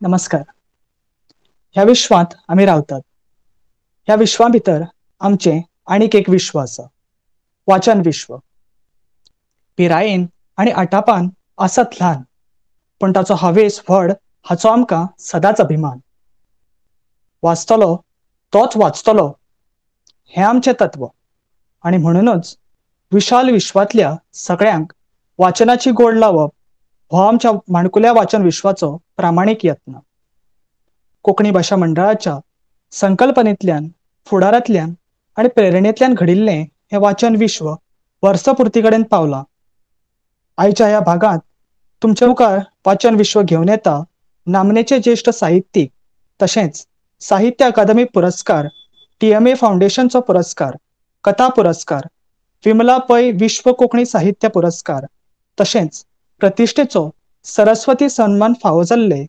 नमस्कार. ह्या विश्वांत आमी रावतात. ह्या विश्वा भितर आमचें आनीक एक विश्व आसा, वाचन विश्व. पिरायेन आनी आटापान आसत ल्हान, पूण ताचो हावेस व्हड हाचो आमकां सदांच अभिमान. वाचतलो तोच वाचतलो हें आमचें तत्व, आनी म्हणूनच विशाल विश्वांतल्या सगळ्यांक वाचनाची गोड लावप हो आमच्या माणकुल्या वाचन विश्वाचो प्रामाणीक यत्न. कोंकणी भाशा मंडळाच्या संकल्पनेंतल्यान, फुडारांतल्यान आनी प्रेरणेंतल्यान घडिल्लें हें वाचन विश्व वर्सपुर्ती कडेन पावलां. आयच्या ह्या भागांत तुमच्या मुखार वाचन विश्व घेवन येता नामनेचे ज्येश्ठ साहित्यीक तशेंच साहित्य अकादमी पुरस्कार, TMA फाउंडेशनचो पुरस्कार, कथा पुरस्कार, विमला पै विश्व कोंकणी साहित्य पुरस्कार तशेंच प्रतिश्ठेचो सरस्वती सन्मान फावो जाल्ले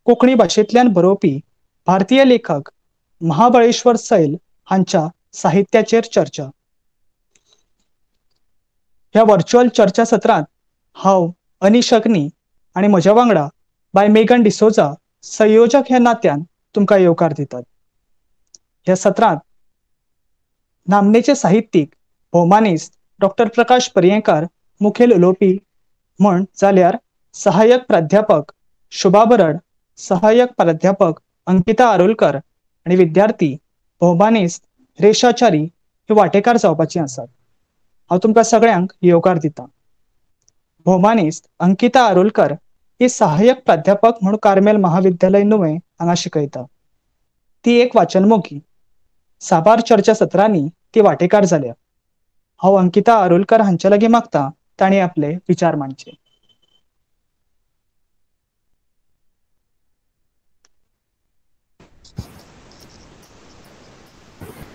कोंकणी भाशेंतल्यान बरोवपी भारतीय लेखक महाबळेश्वर सैल हांच्या साहित्याचेर चर्चा. ह्या व्हर्च्युअल चर्चा सत्रांत हांव अनीश अग्नी आनी म्हज्या वांगडा बाय मेगन डिसोजा संयोजक ह्या नात्यान तुमकां येवकार दितात. ह्या सत्रांत नामनेचे साहित्यीक भोवमानेस्त डॉक्टर प्रकाश पर्येंकार मुखेल उलोवपी म्हण जाल्यार सहाय्यक प्राध्यापक शुभा बरड, सहाय्यक प्राध्यापक अंकिता आरोलकर आनी विद्यार्थी भोवमानेस्त रेशा च्यारी हे वांटेकार जावपाची आसात. हांव तुमकां सगळ्यांक येवकार दितां. भोवमानेस्त अंकिता आरोलकर ही सहाय्यक प्राध्यापक म्हूण कार्मेल महाविद्यालय नुवें हांगा शिकयता. ती एक वाचनमोगी. साबार चर्चा सत्रांनी ती वांटेकार जाल्या. हांव अंकिता आरोलकर हांचे लागीं मागता तांणी आपले विचार मांडचे.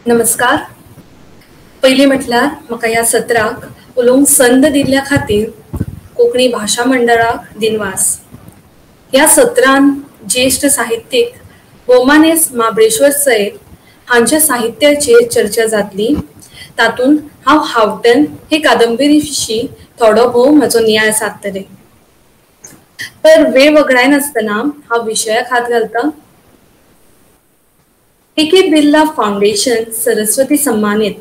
नमस्कार. पयलीं म्हटल्यार म्हाका ह्या सत्राक उलोवंक संद दिल्ल्या खातीर कोंकणी भाशा मंडळाक दिनवास. ह्या सत्रान ज्येश्ठ साहित्यीक भोवमानेस्त महाबळेश्वर सैल हांच्या साहित्याचेर चर्चा जातली. तातूंत हांव हावटन हे कादंबरी विशीं थोडो भोव म्हजो नियाळ सादतलें. तर वेळ वगडायनासतना हांव विशयाक हात घालतां. K K Birla foundation Saraswati सम्मानीत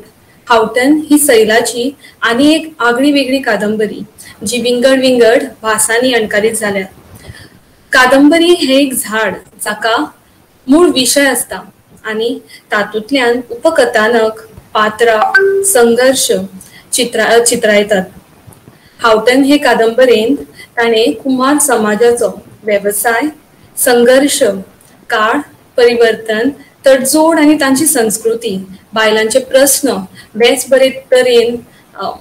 हावटन ही सैलाची आनी एक आगळी वेगळी कादंबरी जी विंगड विंगड भासांनी अणकारीत जाल्या. कादंबरी हे एक झाड जाका मूळ विशय आसता आनी तातूंतल्यान उपकथानक, पात्रां, संघर्श चित्रायतात. हावटन हे कादंबरेंत ताणें कुमार समाजाचो वेवसाय, संघर्श, काळ परिवर्तन, तडजोड आनी तांची संस्कृती, बायलांचे प्रस्न बेस बरे तरेन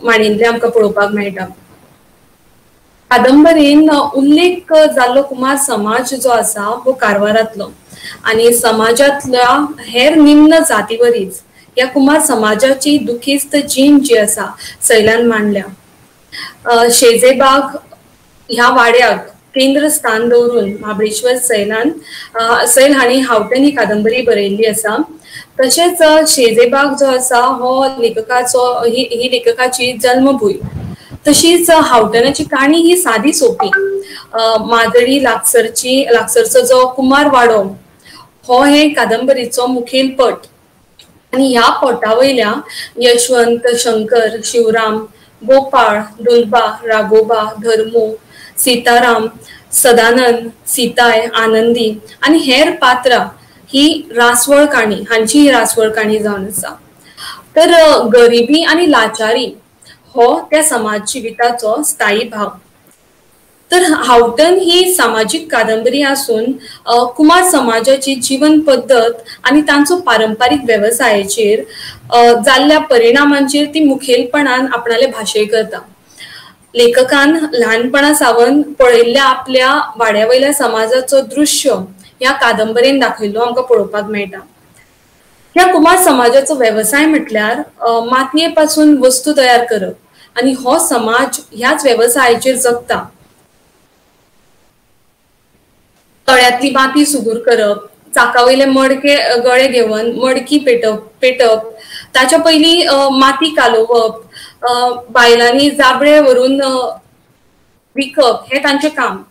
मांडिल्ले आमकां पळोवपाक मेळटा. कादंबरेन उल्लेख जाल्लो कुमार समाज जो आसा हो कारवारांतलो आनी समाजांतल्या हेर निम्न जातीवरीच ह्या कुमार समाजाची दुखेस्त जीण जी आसा सैलान मांडल्या. शेजेबाग ह्या वाड्याक केंद्र स्थान दवरून महाबळेश्वर सैल हांणी हावटन ही कादंबरी बरयल्ली आसा. तशेंच शेजेबाग जो आसा हो लेखकाचो ही लेखकाची जल्मभूंय. तशीच हावटनाची काणी ही सादी सोपी. माजडी लागसरचो जो कुमार वाडो हो हे कादंबरीचो मुखेल पट आनी ह्या पटा वयल्या यशवंत, शंकर, शिवराम, गोपाळ, दुलबा, राघोबा, धर्मू, सीताराम, सदानंद, सीताय, आनंदी आनी हेर पात्रां ही रासवळ काणी हांची ही रासवळ काणी जावन आसा. तर गरिबी आनी लाचारी हो त्या समाज जिविताचो स्थायी भाव. तर हावटन ही सामाजीक कादंबरी आसून कुमार समाजाची जीवन पद्दत आनी तांचो पारंपारीक वेवसायाचेर जाल्ल्या परिणामांचेर ती मुखेलपणान आपणाले भाशय करता. लेखकान ल्हानपणा सावन पळयल्ल्या आपल्या वाड्या वयल्या समाजाचो दृश्य ह्या कादंबरेन दाखयल्लो आमकां पळोवपाक मेळटा. ह्या कुमार समाजाचो वेवसाय म्हटल्यार मातये पासून वस्तू तयार करप आनी हो समाज ह्याच वेवसायाचेर जगता. तळ्यांतली माती सुगूर करप, चाका वयले मडके गळे घेवन मडकी पेटप, ताच्या पयलीं माती कालोवप, बायलांनी जाबळे व्हरून विकप हें तांचें काम.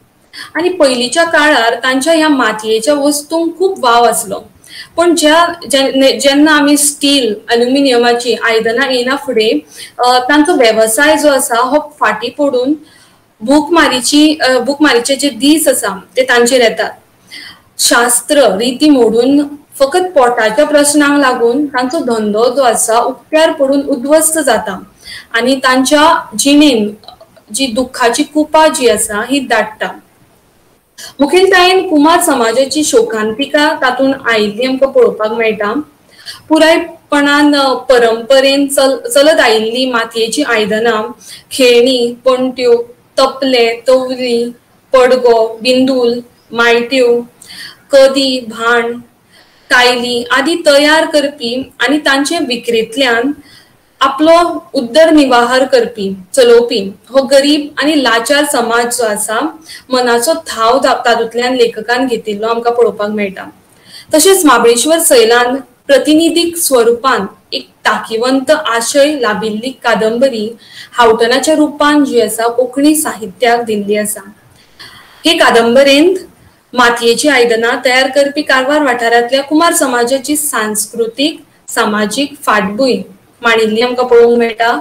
आनी पयलींच्या काळार तांच्या ह्या मातयेच्या वस्तूंक खूब वाव आसलो. पूण ज्या जेन्ना आमी स्टील अल्युमिनियमाची आयदनां येना फुडें तांचो वेवसाय जो आसा हो फाटीं पडून भूकमारीचे जे दीस आसा ते तांचेर येतात. शास्त्र रिती मोडून फकत पोटाच्या प्रश्नांक लागून तांचो धंदो जो आसा उक्त्यार पडून उद्ध्वस्त जाता आनी तांच्या जिणेन जी दुख्खाची कुपा जी आसा ही दाट्टा. मुखेलतायेन कुमार समाजाची शोकांतिका तातूंत आयिल्ली आमकां पळोवपाक मेळटा. पुरायपणान परंपरेन चलत आयिल्ली मातयेची आयदनां, खेळणी, पणट्यो, तपले, तवरी, पडगो, बिंदूल, मायट्यो, कदी, भाण, कायली आदी तयार करपी आनी तांचे विक्रेतल्यान आपलो उदरनिर्वाह करपी चलोवपी हो गरीब आनी लाचार समाज जो आसा मनाचो थाव तातूंतल्यान लेखकान घेतिल्लो आमकां पळोवपाक मेळटा. तशेंच महाबळेश्वर सैलान प्रतिनिधीक स्वरुपान एक ताकीवंत आशय लाभिल्ली कादंबरी हावठणाच्या रुपान जी आसा कोंकणी साहित्याक दिल्ली आसा. हे कादंबरेंत मातयेची आयदनां तयार करपी कारवार वाठारांतल्या कुमार समाजाची सांस्कृतीक सामाजीक फाटभूंय मांडिल्ली आमकां पळोवंक मेळटा.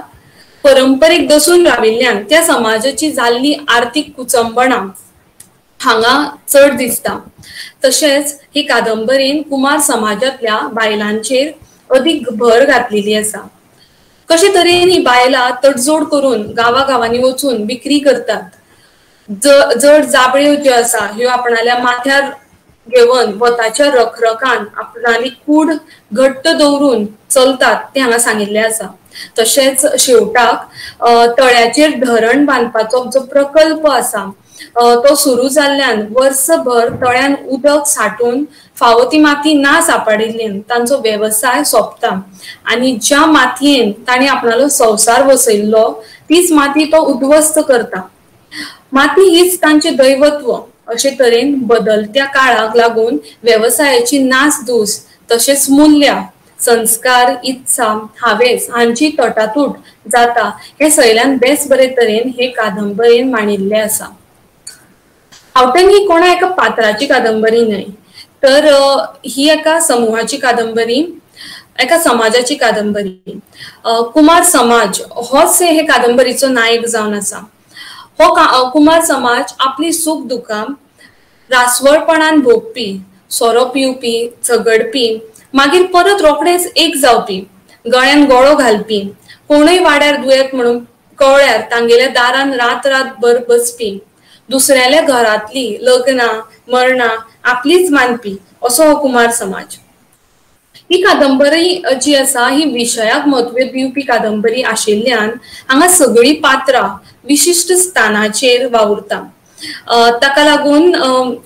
परंपरेक दसून राविल्ल्यान त्या समाजाची जाल्ली आर्थीक कुचंबणां हांगा चड दिसता. तशेंच ही कादंबरीन कुमार समाजांतल्या बायलांचेर अदीक भर घातलेली आसा. कशे तरेन ही बायलां तडजोड करून गांवागांवांनी वचून विक्री करतात. जड जाबळ्यो ज्यो आसा ह्यो आपणाल्या माथ्यार घेवन वताच्या रखरखान आपणाली कूड घट्ट दवरून चलतात ते हांगा सांगिल्लें आसा. तशेंच शेवटाक तळ्याचेर धरण बांदपाचो जो प्रकल्प आसा तो सुरू जाल्ल्यान वर्सभर तळ्यान उदक साठून फावो ती माती ना सापडिल्ल्यान तांचो वेवसाय सोंपता आनी ज्या मातयेन तांणी आपणालो संवसार वसयल्लो तीच माती तो उद्ध्वस्त करता. माती हीच तांचें दैवत्व. अशे तरेन बदलत्या काळाक लागून वेवसायाची नासधूस तशेंच मूल्यां, संस्कार, इत्सा, हावेस हांची तटातूट जाता हे सैलान बेस बरे तरेन हे कादंबरेन मांडिल्लें आसा. हावठण ही कोणा एका पात्राची कादंबरी न्हय तर ही एका समुहाची कादंबरी, एका समाजाची कादंबरी. कुमार समाज होच हे कादंबरीचो नायक जावन आसा. हो कुमार समाज आपली सुख दुखां रासवळपणान भोगपी, सोरो पिवपी, झगडपी, मागीर परत रोखडेच एक जावपी, गळ्यान गळो घालपी, कोणूय वाड्यार दुयेंत म्हणून कळ्ळ्यार तांगेल्या दारान रात रातभर बसपी, दुसऱ्याल्या घरांतली लग्नां मरणां आपलीच मानपी असो हो कुमार समाज. ही कादंबरी जी आसा ही विशयाक म्हत्व दिवपी कादंबरी आशिल्ल्यान हांगा सगळीं पात्रां विशिश्ट स्थानाचेर वावुरता. ताका लागून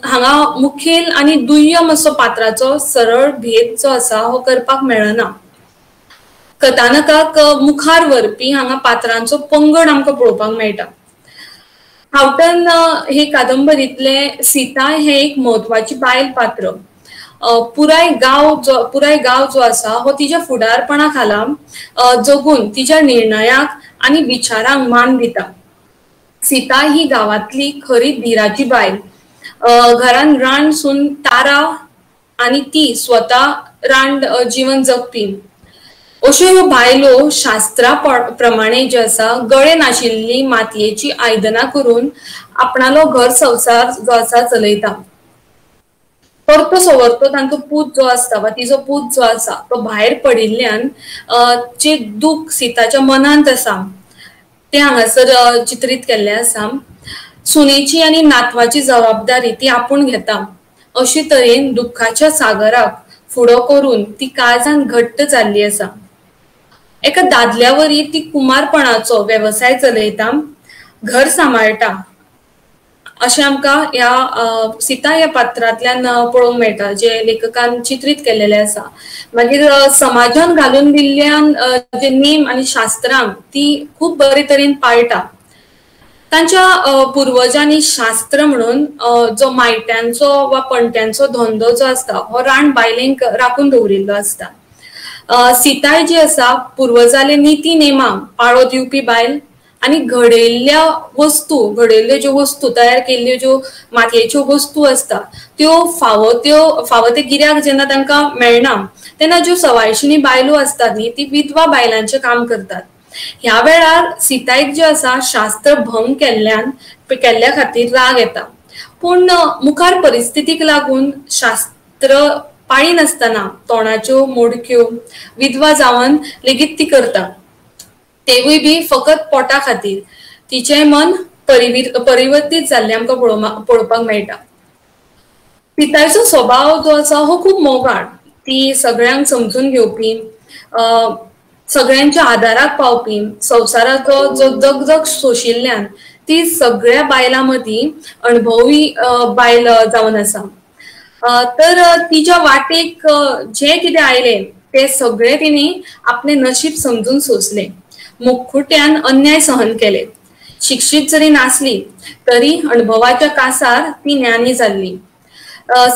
हांगा मुखेल आनी दुय्यम असो पात्राचो सरळ भेद जो आसा हो करपाक मेळना. कथानकाक मुखार व्हरपी हांगा पात्रांचो पंगड आमकां पळोवपाक मेळटा. हावठण हे कादंबरीतले सीता हे एक म्हत्वाची बायल पात्र. पुराय गांव जो आसा हो तिच्या फुडारपणा खाला जगून तिच्या निर्णयाक आनी विचारांक मान दिता. सीता ही गांवांतली खरी धीराची बायल. घरान रांड सून तारा आनी ती स्वता रांड जीवन जगपी अश्यो ह्यो बायलो शास्त्रा प्रमाणे जे आसा गळे नाशिल्ली मातयेची आयदनां करून आपणालो घर संवसार जो आसा चलयता. परतो सवरतो तांचो पूत जो आसता वा तिचो पूत जो आसा तो भायर पडिल्ल्यान जे दुःख सीताच्या मनांत आसा ते हांगासर चित्रीत केल्लें आसा. सुनेची आनी नातवाची जबाबदारी ती आपूण घेता. अशे तरेन दुख्खाच्या सागराक फुडो करून ती काळजान घट्ट जाल्ली आसा. एका दादल्यावरी ती कुमारपणाचो वेवसाय चलयता, घर सांबाळटा अशें आमकां ह्या सीता ह्या पात्रांतल्यान पळोवंक मेळटा जे लेखकान चित्रीत केल्लेले आसा. मागीर समाजान घालून दिल्ल्यान जे नेम आनी शास्त्रांक ती खूब बरे तरेन पाळटा. तांच्या पुर्वजांनी शास्त्र म्हणून जो मायट्यांचो वा पणट्यांचो धंदो जो आसता हो रान बायलेंक राखून दवरिल्लो आसता. सीताय जी आसा पुर्वजाले निती नेमांक पाळो दिवपी बायल आनी घडयल्ल्या वस्तू, घडयल्ल्यो ज्यो वस्तू तयार केल्ल्यो ज्यो मातयेच्यो वस्तू आसता त्यो फावो त्यो फावो ते गिऱ्याक जेन्ना तांकां मेळना तेन्ना ज्यो सवायशिणी बायलो आसतात न्ही ती विधवा बायलांचें काम करतात. ह्या वेळार सीतायक जे आसा शास्त्र भंग केल्ल्या खातीर राग येता, पूण मुखार परिस्थितीक लागून शास्त्र पाळिनासतना तोंडाच्यो मोडक्यो विधवा जावन लेगीत ती करता, तेवूय बी फकत पोटा खातीर. तिचें मन परिवर्तीत जाल्लें आमकां पळोवपाक मेळटा. सीतायचो स्वभाव जो आसा हो खूब मोगाळ, ती सगळ्यांक समजून घेवपी, सगळ्यांच्या आदाराक पावपी, संवसाराचो जो दगदग सोशिल्ल्यान ती सगळ्या बायलां मदीं अणभवी बायल जावन आसा. तर तिच्या वाटेक जें कितें आयलें तें सगळें तिणें आपलें नशीब समजून सोंसलें, मुखुट्यान अन्याय सहन केले. शिक्षीत जरी नासली तरी अणभवाच्या कासार ती ज्ञानी जाल्ली.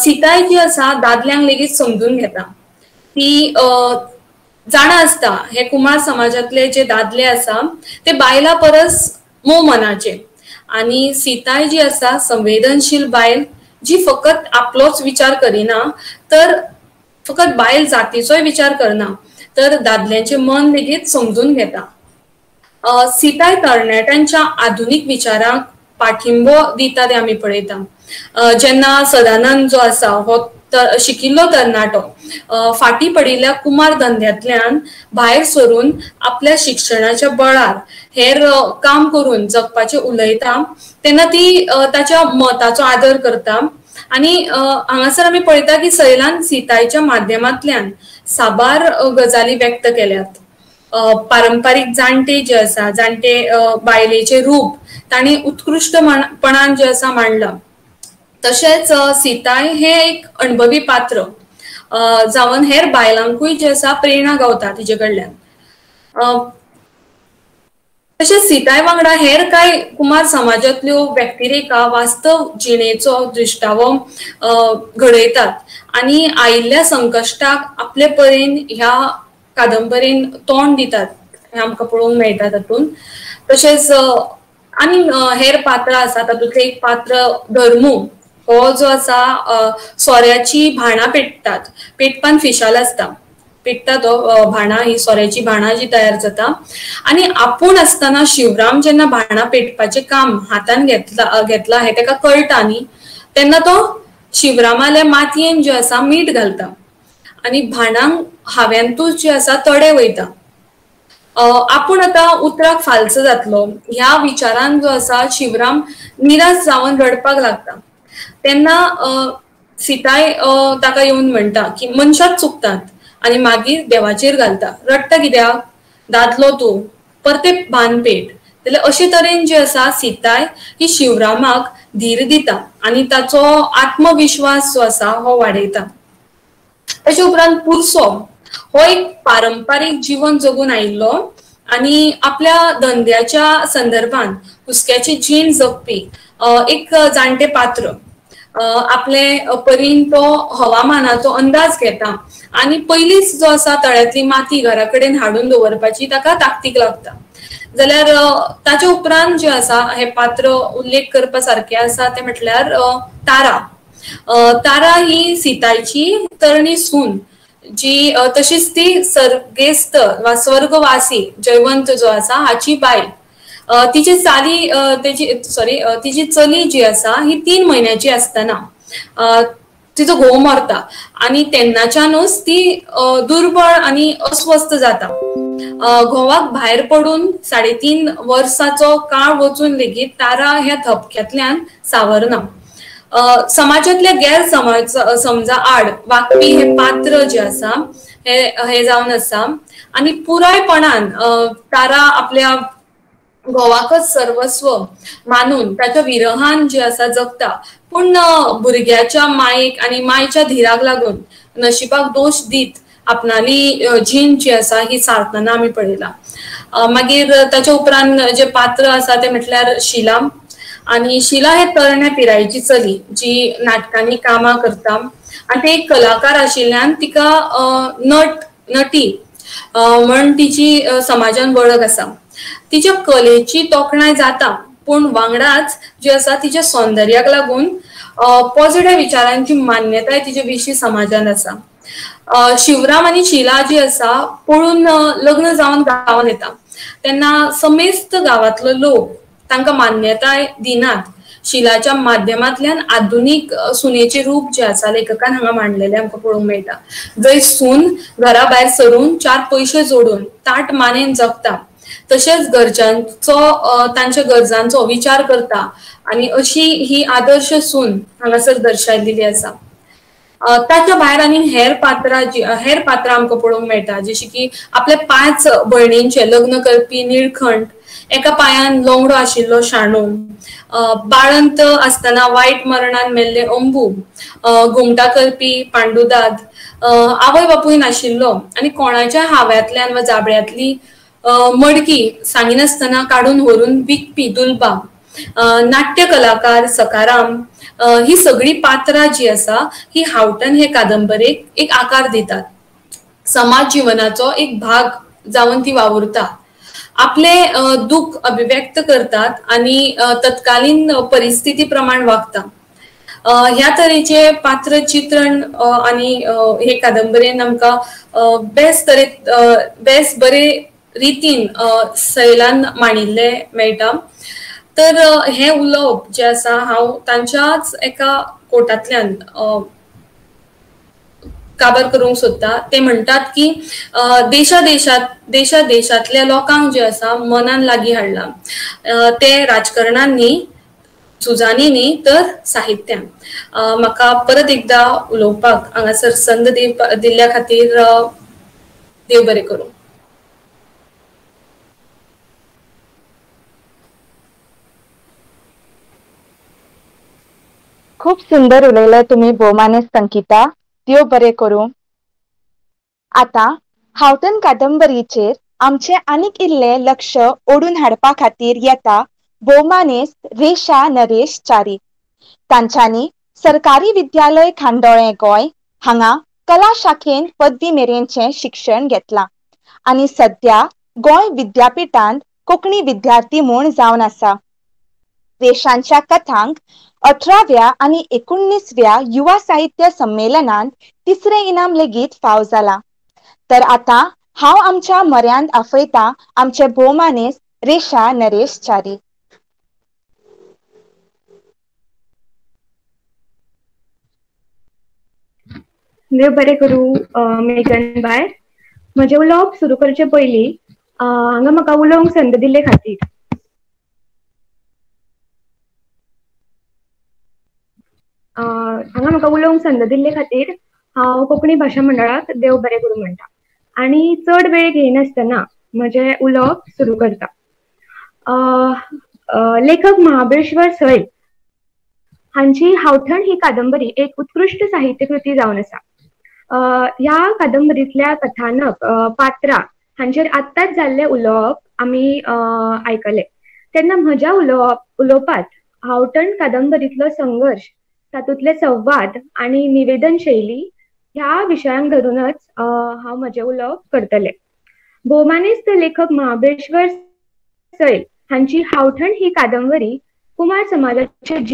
सीताय जी आसा दादल्यांक लेगीत समजून घेता. ती जाणा आसता हे कुमार समाजांतले जे दादले आसा ते बायलां परस मोव मनाचे, आनी सीताय जी आसा संवेदनशील बायल जी फकत आपलोच विचार करिना तर फकत बायल जातीचोय विचार करना तर दादल्यांचे मन लेगीत समजून घेता. सीताय तरणाट्यांच्या आधुनीक विचारांक पाठिंबो दिता ते आमी पळयता. जेन्ना सदानंद जो आसा हो शिकिल्लो तरणाटो फाटी पडिल्ल्या कुमार धंद्यांतल्यान भायर सरून आपल्या शिक्षणाच्या बळार हेर काम करून जगपाचें उलयता तेन्ना ती ताच्या मताचो आदर करता. आनी हांगासर आमी पळयता की सैलान सीतायच्या माध्यमांतल्यान साबार गजाली व्यक्त केल्यात. पारंपारीक जाणटे जे आसा, जाणटे बायलेचें रूप तांणी उत्कृश्टपणान जें आसा मांडलां. तशेंच सीताय हे एक अणभवी पात्र जावन हेर बायलांकूय जे आसा प्रेरणा गावता तिजे कडल्यान. तशेंच सीताय वांगडा हेर कांय कुमार समाजांतल्यो व्यक्तिरेखा वास्तव जिणेचो दृश्टावो घडयतात आनी आयिल्ल्या संकश्टाक आपले परीन ह्या कादंबरीन तोंड दितात हें आमकां पळोवंक मेळटा तातूंत. तशेंच आनी हेर पात्रां आसा तातूंतलें एक पात्र धर्मू हो जो आसा सोऱ्याची भाणां पेटतात, पेटपान फिशाल आसता, पेटता तो भाणां, ही सोऱ्याची भाणां जी तयार जाता आनी आपूण आसतना शिवराम जेन्ना भाणां पेटपाचें काम हातान घेतला हें ताका कळटा न्ही, तेन्ना तो शिवरामाल्या मातयेन जे आसा मीठ घालता आनी भाणांक हाव्यांतूच जे आसा तडे वयता. आपूण आतां उतराक फालसो जातलो ह्या विचारान जो आसा शिवराम निराश जावन रडपाक लागता. तेन्ना सीताय ताका येवन म्हणटा की मनशांच चुकतात आनी मागीर देवाचेर घालता, रडटा कित्याक, दादलो तूं, परते भान पेट. जाल्यार अशे तरेन जे आसा सीताय ही शिवरामाक धीर दिता आनी ताचो आत्मविश्वास जो आसा हो वाडयता. ताचे उपरांत पुरसो हो एक पारंपारीक जीवन जगून आयिल्लो आनी आपल्या धंद्याच्या संदर्भान हुस्क्याची जीण जगपी एक जाणटे पात्र. आपले परीन तो हवामानाचो अंदाज घेता आनी पयलींच जो आसा तळ्यांतली माती घरा कडेन हाडून दवरपाची ताका ताकतीक लागता. जाल्यार ताचे उपरांत जे आसा हे पात्र उल्लेख करपा सारकें आसा तें म्हटल्यार तारा. तारा ही सीतायची तरणी सून जी तशीच ती सर्गेस्त वा स्वर्गवासी जयवंत जो आसा हाची बायल. तिची चाली तिची चली जी आसा ही 3 म्हयन्याची आसतना तिचो घोव मरता आनी तेन्नाच्यानूच ती दुर्बळ आनी अस्वस्थ जाता. घोवाक भायर पडून 3.5 वर्साचो काळ वचून लेगीत तारा ह्या धपक्यांतल्यान सावरना. समाजांतल्या गैर समजा आड वागपी हे पात्र जे आसा हे जावन आसा आनी पुरायपणान तारा आपल्या घोवाकच सर्वस्व मानून ताच्या विरहान जे आसा जगता, पूण भुरग्याच्या मायेक आनी मायच्या धिराक लागून नशिबाक दोश दीत आपणाली जीण जी आसा ही सारतना आमी पळयला. मागीर ताच्या उपरांत जे पात्र आसा ते म्हटल्यार शिला. आनी शिला हे तरण्या पिरायेची चली जी नाटकांनी कामां करता आनी ते एक कलाकार आशिल्ल्यान तिका नटी म्हण तिची समाजान वळख आसा. तिच्या कलेची तोखणाय जाता पूण वांगडाच जी आसा तिच्या सौंदर्याक लागून पॉझिटिव्ह विचारांची मान्यताय तिचे विशीं समाजान आसा. शिवराम आनी शिला जी आसा पळून लग्न जावन गांवांत येता तेन्ना समेस्त गांवांतलो लोक तांकां मान्यताय दिनात. शिलाच्या माध्यमांतल्यान आधुनीक सुनेचें रूप जें आसा लेखकान हांगा मांडलेलें आमकां पळोवंक मेळटा. जंय सून घरा भायर सरून 4 पयशे जोडून ताट मानेन जगता तशेंच घरच्यांचो तांच्या गरजांचो विचार करता आनी अशी ही आदर्श सून हांगासर दर्शायलेली आसा. ताच्या भायर आनी हेर पात्रां आमकां पळोवंक मेळटा, जशी की आपल्या 5 भयणींचें लग्न करपी निळखंठ, एका पांयान लोंगडो आशिल्लो शाणू, बाळंत आसतना वायट मरणान मेल्ले अंबू, घुमटा करपी पांडुदाद, आवय बापूय नाशिल्लो आनी कोणाच्या हाव्यांतल्यान वा जाबळ्यांतली मडकी सांगिनासतना काडून व्हरून विकपी दुलबा, नाट्य कलाकार सकाराम, ही सगळी पात्रां जी आसा ही हावठण हे कादंबरेक एक आकार दितात. समाज जिवनाचो एक भाग जावन ती वावुरता, आपले दुःख अभिव्यक्त करतात आनी तत्कालीन परिस्थिती प्रमाण वागता. ह्या तरेचे पात्र चित्रण आनी हे कादंबरेन आमकां बेस तरे बेस बरे रितीन सैलान मांडिल्ले मेळटा. तर हें उलोवप जें आसा हांव तांच्याच एका कोटांतल्यान काबार करूंक सोदता. ते म्हणटात की देशा देशांतल्या लोकांक जे आसा मनान लागीं हाडलां, ते राजकारणान न्ही, झुजांनी न्ही, तर साहित्यान. म्हाका परत एकदां उलोवपाक हांगासर संद दिल्ल्या खातीर देव बरें करूं. खूप सुंदर उलयले तुमी भोवमानेस्त अंकिता, देव बरें करूं. आतां हावठण कादंबरीचेर आमचें आनीक इल्लें लक्ष ओडून हाडपा खातीर येता भोवमानेस्त रेशा नरेश च्यारी. तांच्यांनी सरकारी विद्यालय खांडोळें गोंय हांगा कला शाखेन पदवी मेरेनचें शिक्षण घेतलां आनी सद्या गोंय विद्यापिठांत कोंकणी विद्यार्थी म्हूण जावन आसा. रेशांच्या कथांक 18व्या आनी 19व्या युवा साहित्य संमेलनांत 3रें इनाम लेगीत फाव जाला. तर आतां हांव आमच्या म्हऱ्यांत आफयता आमचे भोवमानेस्त रेशा नरेश च्यारी. देव बरें करूं मेघन बाय. म्हजें उलोवप सुरू करचे पयलीं हांगा म्हाका उलोवंक संद दिल्ले खातीर हांव कोंकणी भाशा मंडळाक देव बरें करूं म्हणटा आनी चड वेळ घेयनासतना म्हजें उलोवप सुरू करता. लेखक महाबळेश्वर सैल हांची हावठण ही कादंबरी एक उत्कृश्ट साहित्यकृती जावन आसा. ह्या कादंबरीतल्या कथानक, पात्रां हांचेर आत्ताच जाल्लें उलोवप आमी आयकलें तेन्ना म्हज्या उलोवपांत हावठण कादंबरीतलो संघर्श, तातूंतले संवाद आनी निवेदन शैली ह्या विशयांक धरूनच हांव म्हजें उलोवप करतलें. भोवमानेस्त लेखक महाबळेश्वर सैल हांची हावठण ही कादंबरी कुमार समाजाचें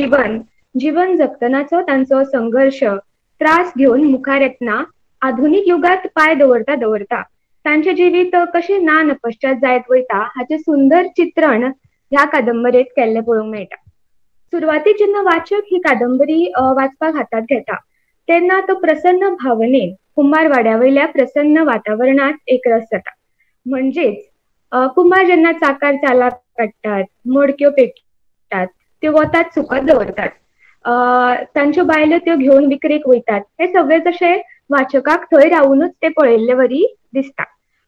जीवन जगतनाचो तांचो संघर्श, त्रास घेवन मुखार येतना आधुनीक युगांत पांय दवरता दवरता तांचें जिवीत कशें ना नपश्चात जायत वयता हाचें सुंदर चित्रण ह्या कादंबरेंत केल्लें पळोवंक मेळटा. सुरवातीक जेन्ना वाचक ही कादंबरी वाचपाक हातांत घेता तेन्ना तो प्रसन्न भावनेन कुंभार वाड्या वयल्या प्रसन्न वातावरणांत एकरस जाता. म्हणजेच कुंभार जेन्ना चाकार चालाक काडटात, मडक्यो पेटतात, त्यो वतात सुकत दवरतात, तांच्यो बायलो त्यो घेवन विक्रेक वयतात, हे सगळें जशें वाचकाक थंय रावुनूच ते पळयल्ले वरी दिसता.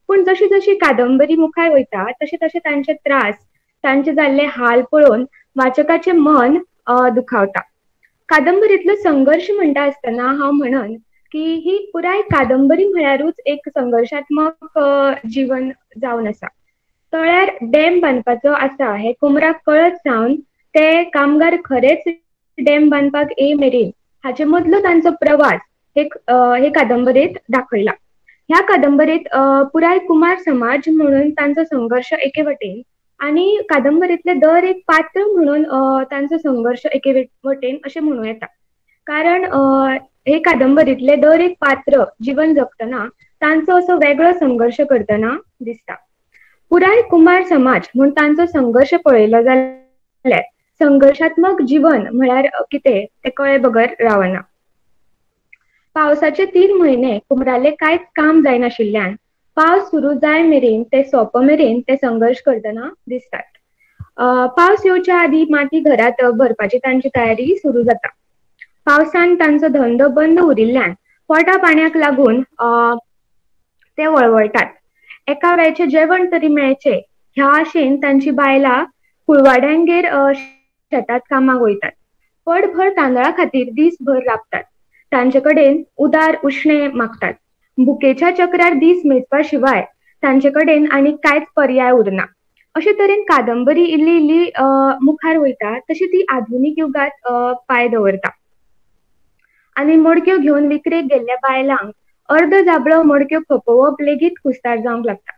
पूण जशी जशी कादंबरी मुखार वयता तशें तशें तांचे त्रास, तांचे जाल्ले हाल पळोवन वाचकाचें मन दुखावता. कादंबरीतलो संघर्श म्हणटा आसतना हांव म्हणन की ही पुराय कादंबरी म्हळ्यारूच एक संघर्शात्मक जीवन जावन आसा. तळ्यार डॅम बांदपाचो आसा हें कुमराक कळत सावन ते कामगार खरेंच डॅम बांदपाक ये मेरेन हाचे मदलो तांचो प्रवास हे कादंबरेंत दाखयला. ह्या कादंबरीत पुराय कुमार समाज म्हणून तांचो संघर्श एके वटेन आनी कादंबरीतले दर एक पात्र म्हणून तांचो संघर्श एके वटेन अशें म्हणूं येता. कारण हे कादंबरीतले दर एक पात्र जीवन जगतना तांचो असो वेगळो संघर्श करतना दिसता. पुराय कुमार समाज म्हूण तांचो संघर्श पळयलो जाल्यार संघर्षात्मक जीवन म्हळ्यार कितें तें कळे बगर रावना. पावसाचे 3 म्हयने कुंबराले कांयच काम जायनाशिल्ल्यान पावस सुरू जाय मेरेन ते सोंप मेरेन ते संघर्श करतना दिसतात. पावस येवच्या आदी माती घरात भरपाची तांची तयारी सुरू जाता. पावसान तांचो धंदो बंद उरिल्ल्यान पोटा पाण्याक लागून ते वळवळटात. एका वेळचें जेवण तरी मेळचें ह्या आशेन तांची बायलां कुळवाड्यांगेर शेतात कामाक वयतात. पडभर तांदळा खातीर दीसभर राबतात. तांचे कडेन उदार उश्णे मागतात. भुकेच्या चक्रार दीस मेजपा शिवाय तांचे कडेन आनी कांयच पर्याय उरना. अशे तरेन कादंबरी इल्ली इल्ली मुखार वयता तशी ती आधुनीक युगात पांय दवरता. आनी मडक्यो घेवन विक्रेक गेल्ल्या बायलांक अर्द जाबळो मडक्यो खपोवप लेगीत कुस्तार जावंक लागता.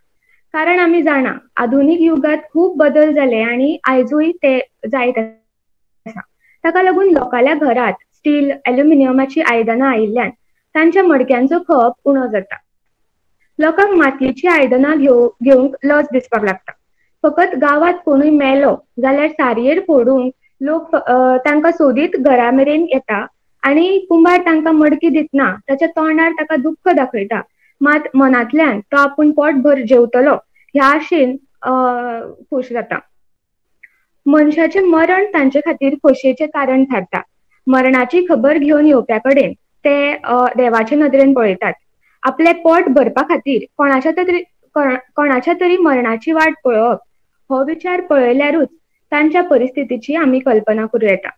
कारण आमी जाणा आधुनीक युगात खूब बदल जाले आनी आयजूय ते जायत आसा. ताका लागून लोकांल्या घरात स्टील एल्युमिनियमाची आयदनां आयिल्ल्यान तांच्या मडक्यांचो खप उणो जाता. लोकांक मातयेची आयदनां घेवंक लज दिसपाक लागता. फकत गांवांत कोणूय मेलो जाल्यार सारयेर फोडूंक लोक तांकां सोदीत घरा मेरेन येता आनी कुंभार तांकां मडकी दितना ताच्या तोंडार ताका दुख्ख दाखयता. मात मनांतल्यान तो आपूण पोटभर जेवतलो ह्या आशेन खूश जाता. मनशाचें मरण तांचे खातीर खोशयेचें कारण थारता. मरणाची खबर घेवन येवप्या कडेन ते देवाचे नदरेन पळयतात. आपलें पोट भरपा खातीर कोणाच्या तरी मरणाची वाट पळोवप हो विचार पळयल्यारूच तांच्या परिस्थितीची आमी कल्पना करूं येता.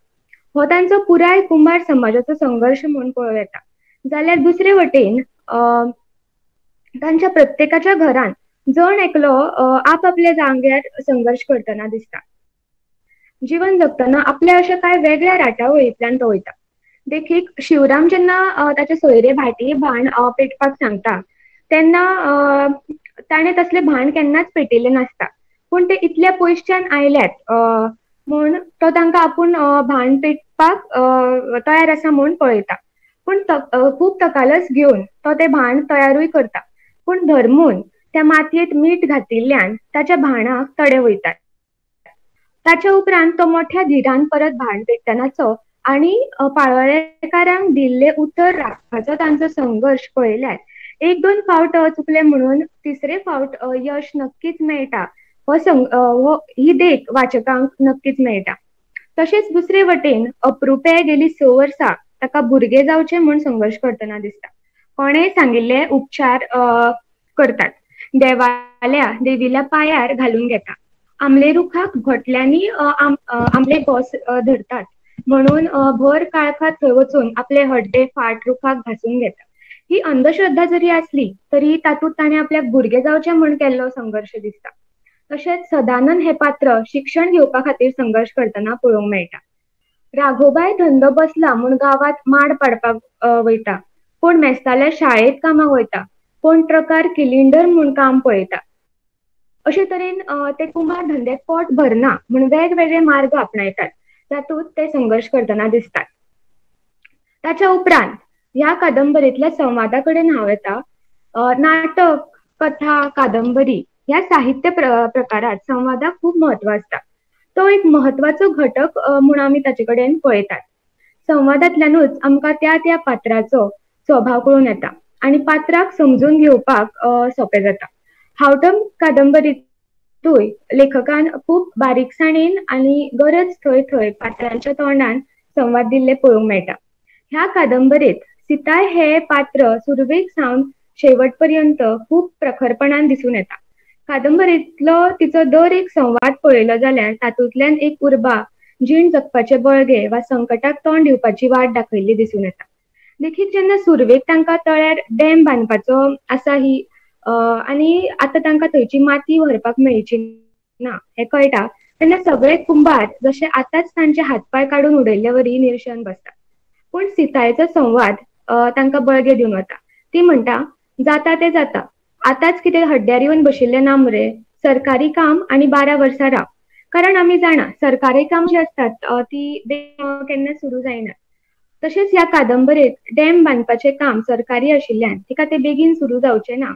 हो तांचो पुराय कुंभार समाजाचो संघर्श म्हूण पळोवं येता. जाल्यार दुसरे वटेन तांच्या प्रत्येकाच्या घरान जण एकलो आपआपल्या जाग्यार संघर्श करतना दिसता. जीवन जगतना आपल्या अशा कांय वेगळ्या राटावळींतल्यान तो वयता. देखीक शिवराम जेन्ना ताचे सोयरे भाटी भाण पेटपाक सांगता तेन्ना ताणें तसलें भाण केन्नाच पेटिल्लें नासता. पूण ते इतल्या पयसच्यान आयल्यात म्हूण तो तांकां आपूण भाण पेटपाक तयार आसा म्हूण पळयता. पूण खूब तकालस घेवन तो तें भाण तयारूय करता. पूण धर्मून त्या मातयेंत मीठ घातिल्ल्यान ताच्या भाणाक तडे वयतात. ताच्या उपरांत तो मोठ्या धिरान परत भाण पेटतनाचो आनी पाळोळेकारांक दिल्लें उतर राखपाचो तांचो संघर्श पळयल्यार 1-2 फावट चुकले म्हणून तिसरे फावट यश नक्कीच मेळटा हो ही देख वाचकांक नक्कीच मेळटा. तशेंच दुसरे वटेन अप्रुपे गेली 6 वर्सां ताका भुरगें जावचें म्हूण संघर्श करतना दिसता. कोणेय सांगिल्ले उपचार करतात. देवाल्या देवील्या पांयार घालून घेता. आमले रुखाक घोटल्यांनी आमले घोस धरतात म्हणून भर काळखात थंय वचून आपले हड्डे फाट रुखाक घासून घेता. ही अंधश्रद्धा जरी आसली तरी तातूंत ताणें आपल्याक भुरगें जावचें म्हूण केल्लो संघर्श दिसता. तशेंच सदानंद हे पात्र शिक्षण घेवपा खातीर संघर्श करतना पळोवंक मेळटा. राघोबाय धंदो बसला म्हूण गांवांत माड पाडपाक वयता, कोण मेस्ताल्या शाळेंत कामाक वयता, कोण ट्रकार किलिंडर म्हूण काम पळयता. अशे तरेन ते कुंभार धंद्याक पोट भरना म्हूण वेगवेगळे मार्ग आपणायतात, तातूंत ते संघर्श करतना दिसतात. ताच्या उपरांत ह्या कादंबरीतल्या संवादा कडेन हांव येता. नाटक, कथा, कादंबरी ह्या साहित्य प्रकारात संवादाक खूब म्हत्व आसता. तो एक म्हत्वाचो घटक म्हूण आमी ताचे कडेन पळयतात. संवादांतल्यानूच आमकां त्या त्या पात्राचो स्वभाव कळून येता आनी पात्राक समजून घेवपाक सोंपें जाता. हावठण कादंबरीतूय लेखकान खूब बारीकसाणेन आनी गरज थंय थंय पात्रांच्या तोंडान संवाद दिल्ले पळोवंक मेळटा. ह्या कादंबरीत सीताय हे पात्र सुरवेक सावन शेवट पर्यंत खूब प्रखरपणान दिसून येता. कादंबरीतलो तिचो दर एक संवाद पळयलो जाल्यार तातूंतल्यान एक उर्बा, जीण जगपाचे बळगे वा संकटाक तोंड दिवपाची वाट दाखयल्ली दिसून येता. देखीक जेन्ना सुरवेक तांकां तळ्यार डॅम बांदपाचो आसा ही आनी आतां तांकां थंयची माती व्हरपाक मेळची ना हें कळटा तेन्ना सगळे कुंभार जशे आतांच तांचे हातपांय काडून उडयल्ले वरी निर्शेवन बसता. पूण सीतायचो संवाद तांकां बळगें दिवन वता. ती म्हणटा, जाता तें जाता, आतांच कितें हड्ड्यार येवन बशिल्लें ना मुरे, सरकारी काम आनी 12 वर्सां राव. कारण आमी जाणा सरकारी काम जी आसतात ती केन्ना सुरू जायना. तशेंच ह्या कादंबरेत डॅम बांदपाचें काम सरकारी आशिल्ल्यान तिका ते बेगीन सुरू जावचें ना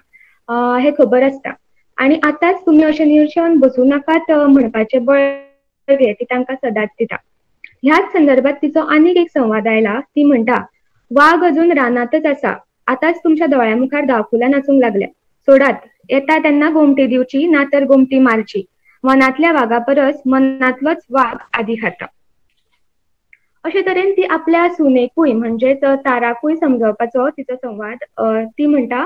हें खबर आसता आनी आतांच तुमी अशें निर्शेवन बसूं नाकात म्हणपाचें बळगें ती तांकां सदांच दिता. ह्याच संदर्भात तिचो आनीक एक संवाद आयला. ती म्हणटा, वाग अजून रानांतच आसा, आतांच तुमच्या दोळ्या मुखार दावकुलां नाचूंक लागल्या, सोडात, येता तेन्ना गोमटी दिवची ना तर गोमटी मारची, मनांतल्या वागा परस मनांतलोच वाग आदी खाता. अशे तरेन ती आपल्या सुनेकूय म्हणजेच ताराकूय समजावपाचो तिचो संवाद. ती म्हणटा,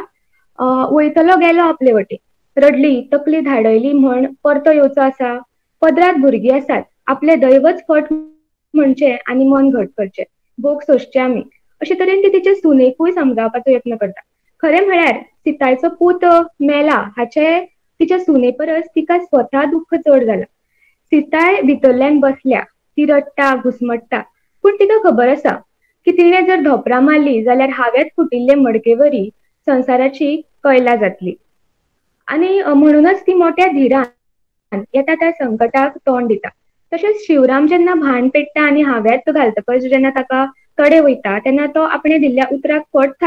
वयतलो गेलो आपले वटेन, रडली तकली धाडयली म्हण परतो येवचो आसा, पदरात भुरगीं आसात, आपले दैवच फट म्हणचे आनी मन घट करचें, भोग सोंसचे आमी. अशे तरेन ती तिचे सुनेकूय समजावपाचो यत्न करता. खरें म्हळ्यार सीतायचो पूत मेला हाचे तिच्या सुने परस तिका स्वता दुख्ख चड जाला. सीताय भितरल्यान बसल्या, ती रडटा घुसमट्टा, पूण तिका खबर आसा की तिणें जर धोपरां मारली जाल्यार हावेत फुटिल्ले मडकेवरी संवसाराची कैला जातली आनी म्हणूनच ती मोठ्या धिरान येता त्या संकटाक तोंड दिता. तशेंच शिवराम जेन्ना भाण पेट्टा आनी हाव्यात घालतकच जेन्ना ताका तडे वयता तेन्ना तो आपणे दिल्ल्या उतराक फट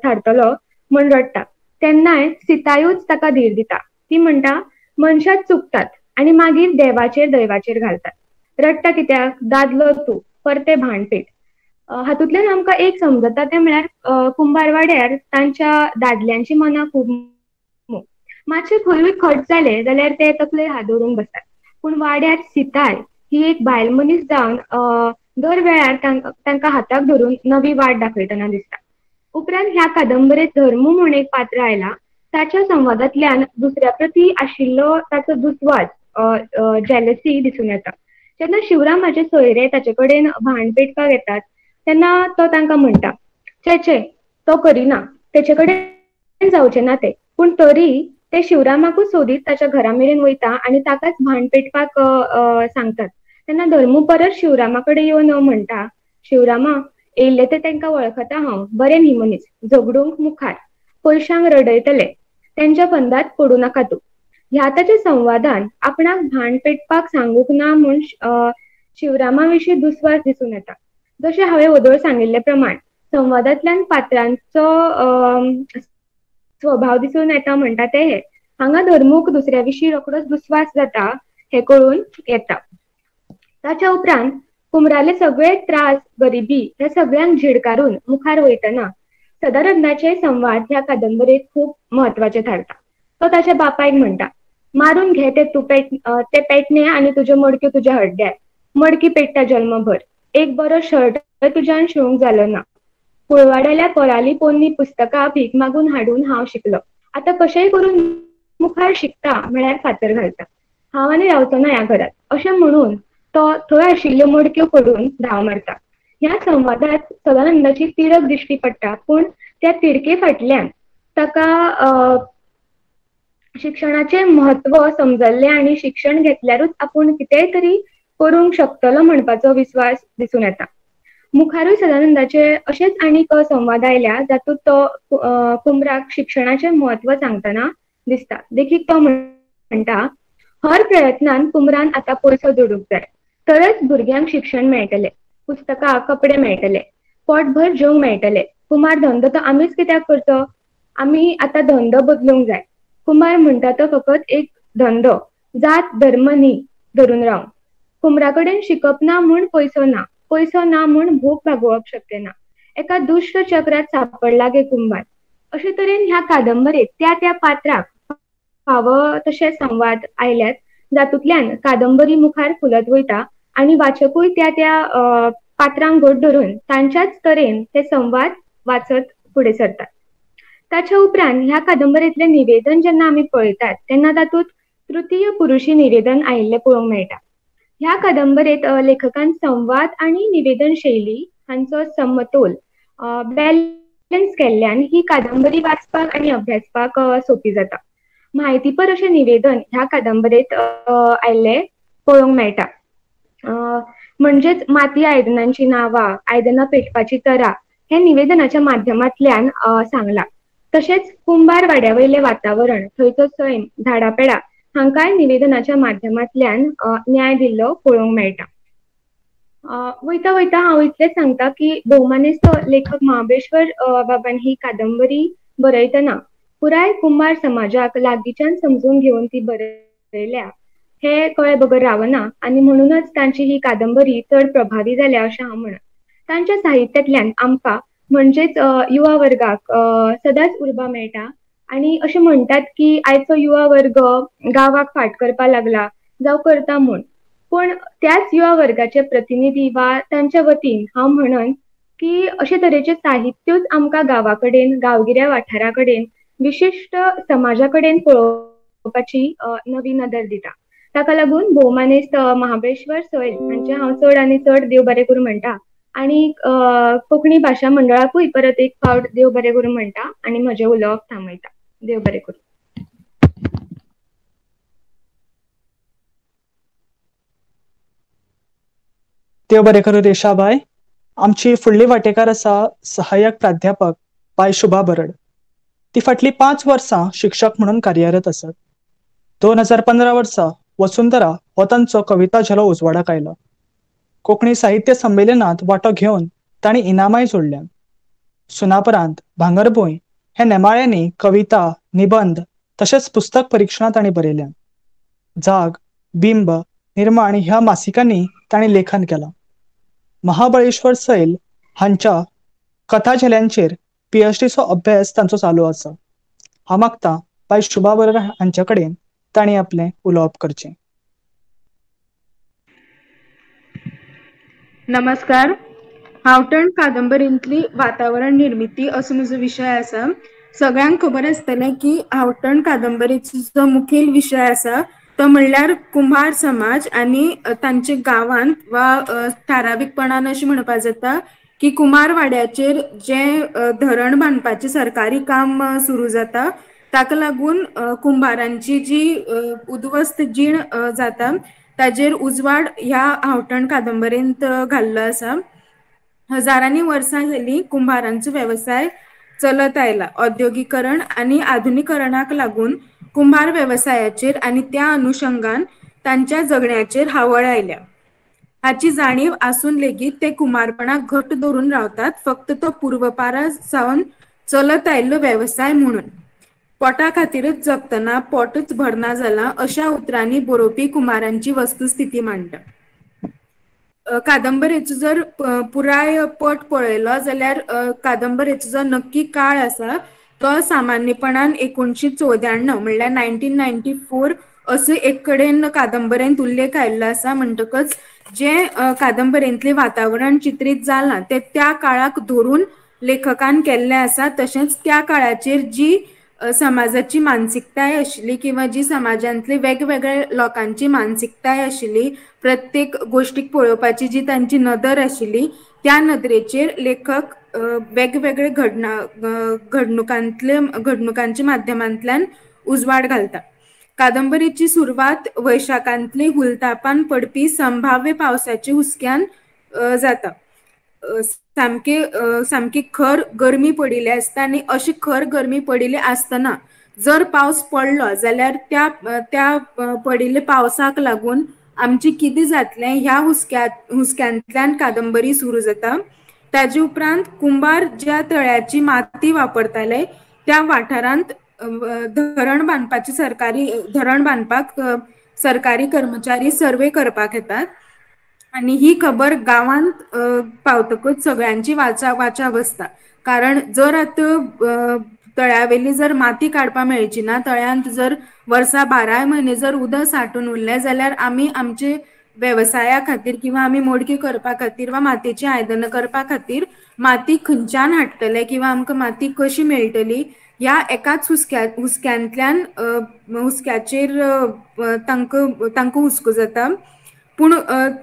थारतलो म्हण रडटा, तेन्नाय सीतायूच ताका धीर दिता. ती म्हणटा, मनशांच चुकतात आनी मागीर देवाचेर दैवाचेर घालतात, रडटा कित्याक, दादलो तूं, परते भाण पेट. हातूंतल्यान आमकां एक समजता तें म्हळ्यार कुंभारवाड्यार तांच्या दादल्यांची मनां खूब मोव, मातशें खंयूय खट जालें जाल्यार ते तकलेर हात दवरून बसतात, पूण वाड्यार सीताय ही एक बायल मनीस जावन दर वेळार तांकां हाताक धरून नवी वाट दाखयतना दिसता. उपरांत ह्या कादंबरेत धर्मू म्हूण एक पात्र आयला. ताच्या संवादांतल्यान दुसऱ्या प्रती आशिल्लो ताचो दुस्वास, जेलसी दिसून येता. जेन्ना शिवरामाचे सोयरे ताचे कडेन भाण पेटपाक येतात तेन्ना तो तांकां म्हणटा, चे चे तो करिना, तेचे कडेन जावचें ना तें, पूण तरी ते शिवरामाकूच सोदीत ताच्या घरा मेरेन वयता आनी ताकाच भाण पेटपाक सांगतात. तेन्ना धर्मू परत शिवरामा कडेन येवन म्हणटा, शिवरामा येयल्ले ते तांकां वळखता हांव, बरें न्ही मनीस, झगडूंक मुखार, पयशांक रडयतले, तेंच्या फंदात पडूं नाका तूं. ह्या ताच्या संवादान आपणाक भाण पेटपाक सांगूंक ना म्हूण शिवरामा विशीं दुस्वास दिसून येता. जशें हांवें वदोळ सांगिल्ले प्रमाण संवादांतल्यान पात्रांचो स्वभाव दिसून येता म्हणटा ते हे. हांगा धर्मूक दुसऱ्या विशीं रोखडोच दुस्वास जाता हें कळून येता. ताच्या उपरांत कुंबराले सगळे त्रास, गरिबी ह्या सगळ्यांक झिडकारून मुखार वयतना सदानंदाचे संवाद ह्या कादंबरेत खूब म्हत्वाचे थारता. तो ताच्या बापायक म्हणटा, मारून घे ते तूं ते पेटणे आनी तुज्यो मडक्यो तुज्या हड्ड्यार, मडकी पेट्टा जल्मभर, एक बरो शर्ट तुज्यान शिवंक जालो ना, कुळवाड्याल्या पोराली पोन्नी पुस्तकां भीक मागून हाडून हांव शिकलो, आतां कशेंय करून मुखार शिकता म्हळ्यार फातर घालता, हांव आनी रावचो ना ह्या घरांत, अशें म्हणून तो थंय आशिल्ल्यो मडक्यो फोडून धांव मारता. ह्या संवादात सदानंदाची तिडक दिश्टी पडटा, पूण त्या तिडके फाटल्यान ताका शिक्षणाचें म्हत्व समजल्लें आनी शिक्षण घेतल्यारूच आपूण कितेंय तरी करूंक शकतलो म्हणपाचो विस्वास दिसून येता. मुखारूय सदानंदाचे अशेच आनीक संवाद आयल्या जातूंत तो कुंबराक शिक्षणाचें म्हत्व सांगतना दिसता. देखीक तो म्हणटा, हर प्रयत्नान कुंबरान आतां पयसो जोडूंक जाय, तरच भुरग्यांक शिक्षण मेळटलें, पुस्तकां, कपडे मेळटले, पोटभर जेवंक मेळटलें. कुमार धंदो तो आमीच कित्याक करचो, आमी आतां धंदो बदलूंक जाय. कुंभार म्हणटा तो फकत एक धंदो, जात धर्म न्ही धरून राव. कुंबरा कडेन शिकप ना म्हूण पयसो ना, पयसो ना म्हूण भूक भागोवप शक्य ना. एका दुश्ट चक्रात सापडला गे कुंभार. अशे तरेन ह्या कादंबरेत त्या त्या पात्राक फावो तशे संवाद आयल्यात, जातूंतल्यान कादंबरी मुखार फुलत वयता आनी वाचकूय त्या त्या पात्रांक घट धरून तांच्याच तरेन ते संवाद वाचत फुडें सरतात. ताच्या उपरांत ह्या कादंबरेंतलें निवेदन जेन्ना आमी पळयतात तेन्ना तातूंत तृतीय पुरुशी निवेदन आयिल्लें पळोवंक मेळटा. ह्या कादंबरेंत लेखकान संवाद आनी निवेदन शैली हांचो समतोल बॅलन्स केल्ल्यान ही कादंबरी वाचपाक आनी अभ्यासपाक सोंपी जाता. म्हायतीपर अशें निवेदन ह्या कादंबरेंत आयिल्लें पळोवंक मेळटा. म्हणजेच माती आयदनांची नांवां, आयदनां पेटपाची तरा हे निवेदनाच्या माध्यमांतल्यान सांगलां. तशेंच कुंभार वाड्या वयलें वातावरण, थंयचो सैम, झाडां पेडां हांकांय निवेदनाच्या माध्यमांतल्यान न्याय दिल्लो पळोवंक मेळटा. वयता वयता हांव इतलेंच सांगता की भोवमानेस्त लेखक महाबळेश्वर बाबान ही कादंबरी बरयतना पुराय कुंभार समाजाक लागींच्यान समजून घेवन ती बरयल्या हे कळे बगर रावना आनी म्हणूनच तांची ही कादंबरी चड प्रभावी जाल्या अशें हांव म्हणत. तांच्या साहित्यांतल्यान आमकां म्हणजेच युवा वर्गाक सदांच उर्बा मेळटा आनी अशें म्हणटात की आयचो युवा वर्ग गांवाक फाट करपाक लागला जावं करता म्हूण, पूण त्याच युवा वर्गाचे प्रतिनिधी वा तांच्या वतीन हांव म्हणन की अशे तरेचे साहित्यूच आमकां गांवा कडेन, गांवगिऱ्या वाठारा कडेन, विशिश्ट समाजा कडेन पळोवपाची नवी नदर दिता. ताका लागून भोवमानेस्त महाबळेश्वर सैल हांचे हांव चड आनी चड देव बरें करूं म्हणटा आनी कोंकणी भाशा मंडळाकूय परत एक फावट देव बरें करूं म्हणटा आनी म्हजें उलोवप थांबयता. देव बरें करूं. देव बरें करूं रेशाबाय. आमची फुडली वाटेकार आसा सहाय्यक प्राध्यापक बाय शुभा बरड. ती फाटली 5 वर्सां शिक्षक म्हणून कार्यरत आसात. 2015 वर्सा वसुंधरा हो तांचो कविता झेलो उजवाडाक आयलो. कोंकणी साहित्य संमेलनात वांटो घेवन तांणी इनामाय जोडल्यात. सुनापरांत, भांगरभूंय ह्या नेमाळ्यांनी कविता, निबंद तशेंच पुस्तक परिक्षणां तांणी बरयल्यात. जाग, बिंब, निर्माण ह्या मासिकांनी तांणी लेखन केलां. महाबळेश्वर सैल हांच्या कथा झेल्यांचेर PhDचो अभ्यास तांचो चालू आसा. हांव मागता बाय शुभा बरड हांच्या कडेन तांणी आपलें उलोवप करचें. नमस्कार. हांवठण कादंबरींतली वातावरण निर्मिती असो म्हजो विशय आसा. सगळ्यांक खबर आसतलें की हांवठण कादंबरीचो जो मुखेल विशय आसा तो म्हणल्यार कुंभार समाज आनी तांच्या गांवांत वा थारावीकपणान अशें म्हणपाक जाता की कुंभारवाड्याचेर जें धरण बांदपाचें सरकारी काम सुरू जाता ताका लागून कुंभारांची जी उद्ध्वस्त जीण जाता ताजेर उजवाड ह्या हांवठण कादंबरींत घाल्लो आसा. हजारांनी वर्सां जालीं कुंभारांचो वेवसाय चलत आयला. औद्योगिकरण आनी आधुनिकरणाक लागून कुंभार वेवसायाचेर आनी त्या अनुशंगान तांच्या जगण्याचेर हावळ आयल्या. हाची जाणीव आसून लेगीत ते कुंभारपणाक घट धरून रावतात, फक्त तो पुर्वपारा सावन चलत आयिल्लो वेवसाय म्हणून. पोटा खातीरच जगतना पोटच भरना जाला अशा उतरांनी बरोवपी कुंभारांची वस्तुस्थिती मांडटा. कादंबरेचो जर पुराय पट पळयलो जाल्यार कादंबरेचो जो नक्की काळ आसा तो सामान्यपणान 1994 म्हणल्यार 1994 असो एक कडेन कादंबरेंत उल्लेख आयिल्लो आसा. म्हणटकच जें कादंबरेंतलें वातावरण चित्रीत जालां तें त्या काळाक धरून लेखकान केल्लें आसा. तशेंच त्या काळाचेर जी समाजाची मानसिकताय आशिल्ली किंवा जी समाजांतली वेगवेगळ्या लोकांची मानसिकताय आशिल्ली, प्रत्येक गोष्टीक पळोवपाची जी तांची नदर आशिल्ली त्या नदरेचेर लेखक वेगवेगळे घडणुकांच्या माध्यमांतल्यान उजवाड घालता. कादंबरीची सुरवात वैशाखांतली हुलतापान पडपी संभाव्य पावसाच्या हुस्क्यान जाता. सामके सामकी खर गरमी पडिल्ली आसता आनी अशी खर गरमी पडिल्ली आसतना जर पावस पडलो जाल्यार त्या त्या पडिल्ल्या पावसाक लागून आमचें कितें जातलें ह्या हुस्क्यांतल्यान कादंबरी सुरू जाता. ताजे उपरांत कुंभार ज्या तळ्याची माती वापरताले त्या वाठारांत धरण बांदपाची सरकारी धरण बांदपाक सरकारी कर्मचारी सर्वे करपाक येतात आनी ही खबर गांवांत पावतकच सगळ्यांची वाचा बसता. कारण जर आतां तळ्यावेली जर माती काडपाक मेळची ना, तळ्यांत जर वर्सा 12 म्हयने जर उदक साठून उरलें जाल्यार आमी आमचे वेवसाया खातीर किंवा आमी मोडकी करपा खातीर वा मातयेची आयदनां करपा खातीर माती खंयच्यान हाडटले किंवा आमकां माती कशी मेळटली ह्या एकाच हुस्क्यांतल्यान हुस्क्याचेर तांकां हुस्को जाता. पूण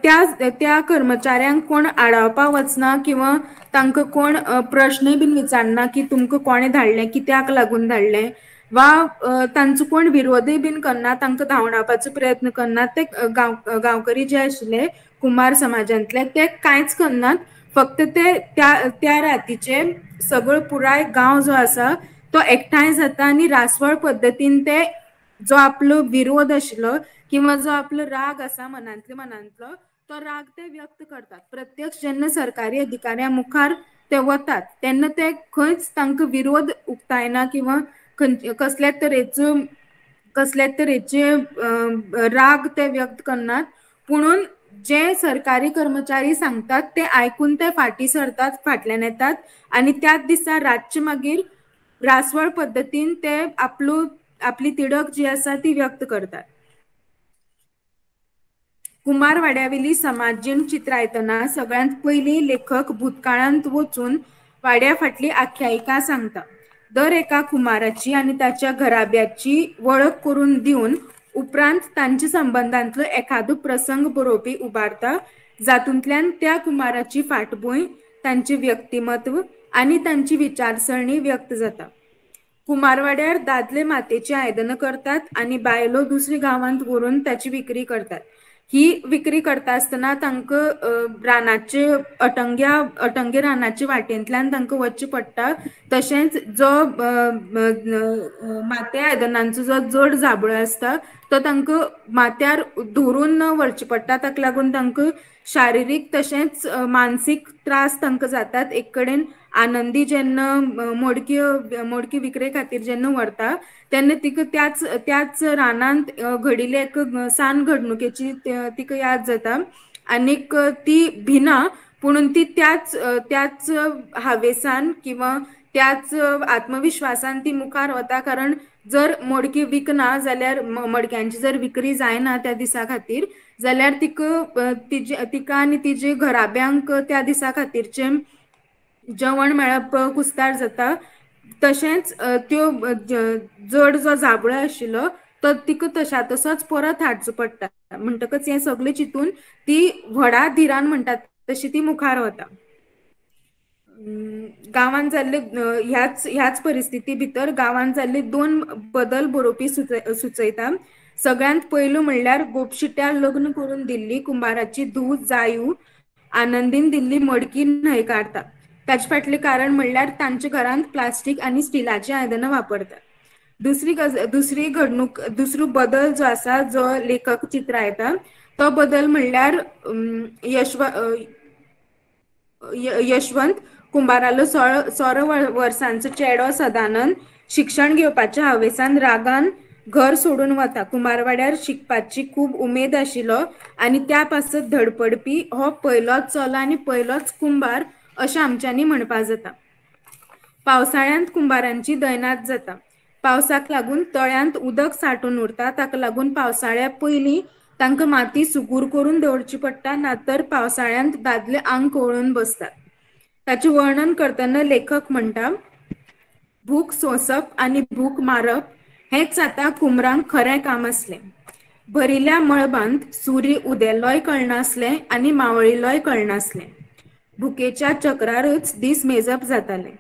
त्या त्या कर्मचाऱ्यांक कोण आडावपाक वचना किंवा तांकां कोण प्रश्नय बीन विचारना की तुमकां कोणें धाडलें, कित्याक लागून धाडलें वा तांचो कोण विरोधय बीन करना, तांकां धांवडावपाचो प्रयत्न करना. ते गांवकरी जे आशिल्ले कुंभार समाजांतले ते कांयच करनात, फक्त ते त्या त्या रातीचे सगळो पुराय गांव जो आसा तो एकठांय जाता आनी रासवळ पद्दतीन ते जो आपलो विरोध आशिल्लो किंवा जो आपलो राग आसा मनांतले मनांतलो तो राग ते व्यक्त करतात. प्रत्यक्ष जेन्ना सरकारी अधिकाऱ्यां मुखार ते वतात तेन्ना ते खंयच तांकां विरोध उक्तायना किंवा कसल्याच तरेचे राग ते व्यक्त करनात, पुणून जे सरकारी कर्मचारी सांगतात ते आयकून ते फाटी सरतात, फाटल्यान येतात आनी त्याच दिसा रातचे मागीर रासवळ पद्दतीन ते आपलो आपली तिडक जी आसा ती व्यक्त करतात. कुंभारवाड्यावेली समाजजीण चित्रायतना सगळ्यांत पयलीं लेखक भूतकाळांत वचून वाड्या फाटली आख्यायिका सांगता. दर एका कुमाराची आनी ताच्या घराब्याची वळख करून दिवन उपरांत तांच्या संबंदांतलो एखादो प्रसंग बरोवपी उबारता, जातूंतल्यान त्या कुमाराची फाटभूंय, तांचे व्यक्तिमत्व आनी तांची विचारसरणी व्यक्त जाता. कुंभारवाड्यार दादले मातयेची आयदनां करतात आनी बायलो दुसऱ्या गांवांत व्हरून ताची विक्री करतात. ही विक्री करता आसतना तांकां रानाचे अटंगे रानाचे वाटेंतल्यान तांकां वचचें पडटा. तशेंच जो मातये आयदनांचो जो जड जाबळो आसता तो तांकां माथ्यार धरून व्हरचें पडटा. ताका लागून तांकां शारिरीक तशेंच मानसीक त्रास तांकां जातात. एक कडेन आनंदी जेन्ना मोडकी विक्रे खातीर जेन्ना व्हरता तेन्ना तिका त्याच त्याच रानांत घडिल्ले एक सान घडणुकेची तिका याद जाता आनीक ती भिना, पुणून ती त्याच त्याच हावेसान किंवा त्याच आत्मविश्वासान ती मुखार वता. कारण जर मोडकी विकना जाल्यार मडक्यांची जर विक्री जायना त्या दिसा खातीर जाल्यार तिका तिका आनी तिजे घराब्यांक त्या दिसा खातीरचें जेवण मेळप कुस्तार जाता. तशेंच त्यो जड जो जाबळो आशिल्लो तो तिका तशा तसोच परत हाडचो पडटा. म्हणटकच हें सगळें चिंतून ती व्हडा धिरान म्हणटात तशी ती मुखार वता. गांवांत जाल्ले ह्याच ह्याच परिस्थिती भितर गांवांत जाल्ले दोन बदल बरोवपी सुचयता. सगळ्यांत पयलो म्हणल्यार गोपशिट्यार लग्न करून दिल्ली कुंभाराची धूव जायू आनंदीन दिल्ली मडकी न्हयकारता. ताचे फाटलें कारण म्हणल्यार तांच्या घरांत प्लास्टीक आनी स्टिलाचीं आयदनां वापरतात. दुसरी घडणूक, दुसरो बदल जो आसा जो लेखक चित्रायता तो बदल म्हणल्यार यशवंत कुंभारालो 16 वर्सांचो चेडो सदानंद शिक्षण घेवपाच्या हावेसान रागान घर सोडून वता. कुंभारवाड्यार शिकपाची खूब उमेद आशिल्लो आनी त्या पासत धडपडपी हो पयलोच चलो आनी पयलोच कुंभार अशें आमच्यांनी म्हणपा जाता. पावसाळ्यांत कुंभारांची दैनात जाता. पावसाक लागून तळ्यांत उदक साठून उरता. ताका लागून पावसाळ्या पयलीं तांकां माती सुगूर करून दवरची पडटा, नातर पावसाळ्यांत दादले आंग कवळून बसतात. ताचें वर्णन करतना लेखक म्हणटा, भूक सोंसप आनी भूक मारप हेंच आतां कुंबरांक खरें काम आसलें. भरिल्ल्या मळबांत सूर्य उदेल्लोय कळनासलें आनी मावळिल्लोय कळनासलें. भुकेच्या चक्रारच दीस मेजप जातालें.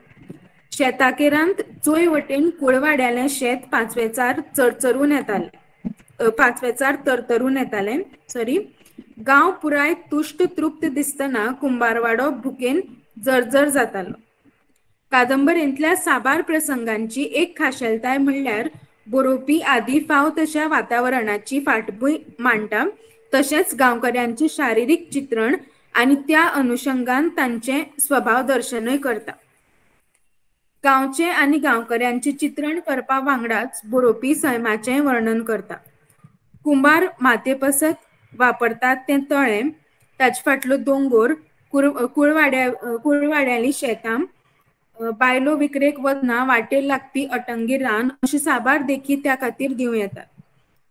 शेताकेरांत चोय वटेन कुळवाड्यालें शेत पांचवेचार चरचरून येतालें, पांचवेचार तरतरून येतालें. सॉरी, गांव पुराय तुश्ट तृप्त दिसतना कुंभारवाडो भुकेन जर्जर जातालो. कादंबरेंतल्या साबार प्रसंगांची एक खाशेलताय म्हणल्यार बरोवपी आदी फाव तशा वातावरणाची फाटभूंय मांडटा, तशेंच गांवकऱ्यांचें शारिरीक चित्रण आनी त्या अनुशंगान तांचें स्वभाव दर्शनूय करता. गांवचें आनी गांवकऱ्यांचें चित्रण करपा वांगडाच बरोवपी सैमाचें वर्णन करता. कुंभार मातये पासत वापरतात तें तळें, ताचे फाटलो दोंगोर, कुळवाड्याली शेतां, बायलो विक्रेक वतना वाटेर लागपी अटंगी रान अशी साबार देखी त्या खातीर दिवं येतात.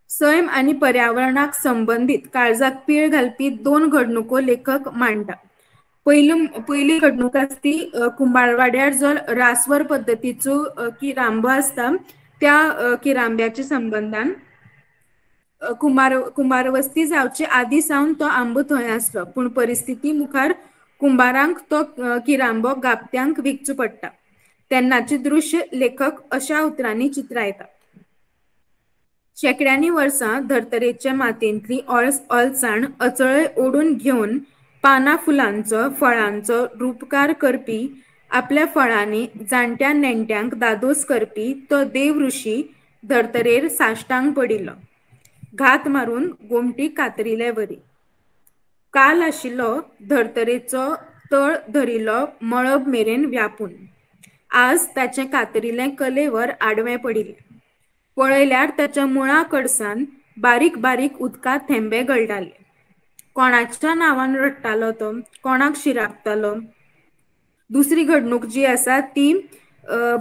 सैम आनी पर्यावरणाक संबंदीत काळजाक पीळ घालपी दोन घडणुको लेखक मांडटा. पयली घडणूक आसता ती कुंभारवाड्यार जो रासवर पद्दतीचो किरांबो आसता त्या किरांब्याच्या संबंदान कुंभारवस्ती जावचे आदी सावन तो आंबो थंय आसलो, पूण परिस्थिती मुखार कुंभारांक तो किरांबो गाबत्यांक विकचो पडटा. तेन्नाचें दृश्य लेखक अशा उतरांनी चित्रायता. शेंकड्यांनी वर्सां धर्तरेच्या मातयेंतली ओलसाण अचळय ओडून घेवन पानां फुलांचो फळांचो रूपकार करपी आपल्या फळांनी जाणट्या नेणट्यांक दादोस करपी तो देव ऋषी धर्तरेर साश्टांग पडिल्लो, घात मारून गोमटी कातरिले वरी. काल आशिल्लो धर्तरेचो तळ धरिल्लो मळब मेरेन व्यापून, आज ताचें कातरिल्लें कलेवर आडवें पडिल्लें. पळयल्यार ताच्या मुळा कडसान बारीक बारीक उदका थेंबे गळटाले. कोणाच्या नांवान रडटालो तो, कोणाक शिरापतालो. दुसरी घडणूक जी आसा ती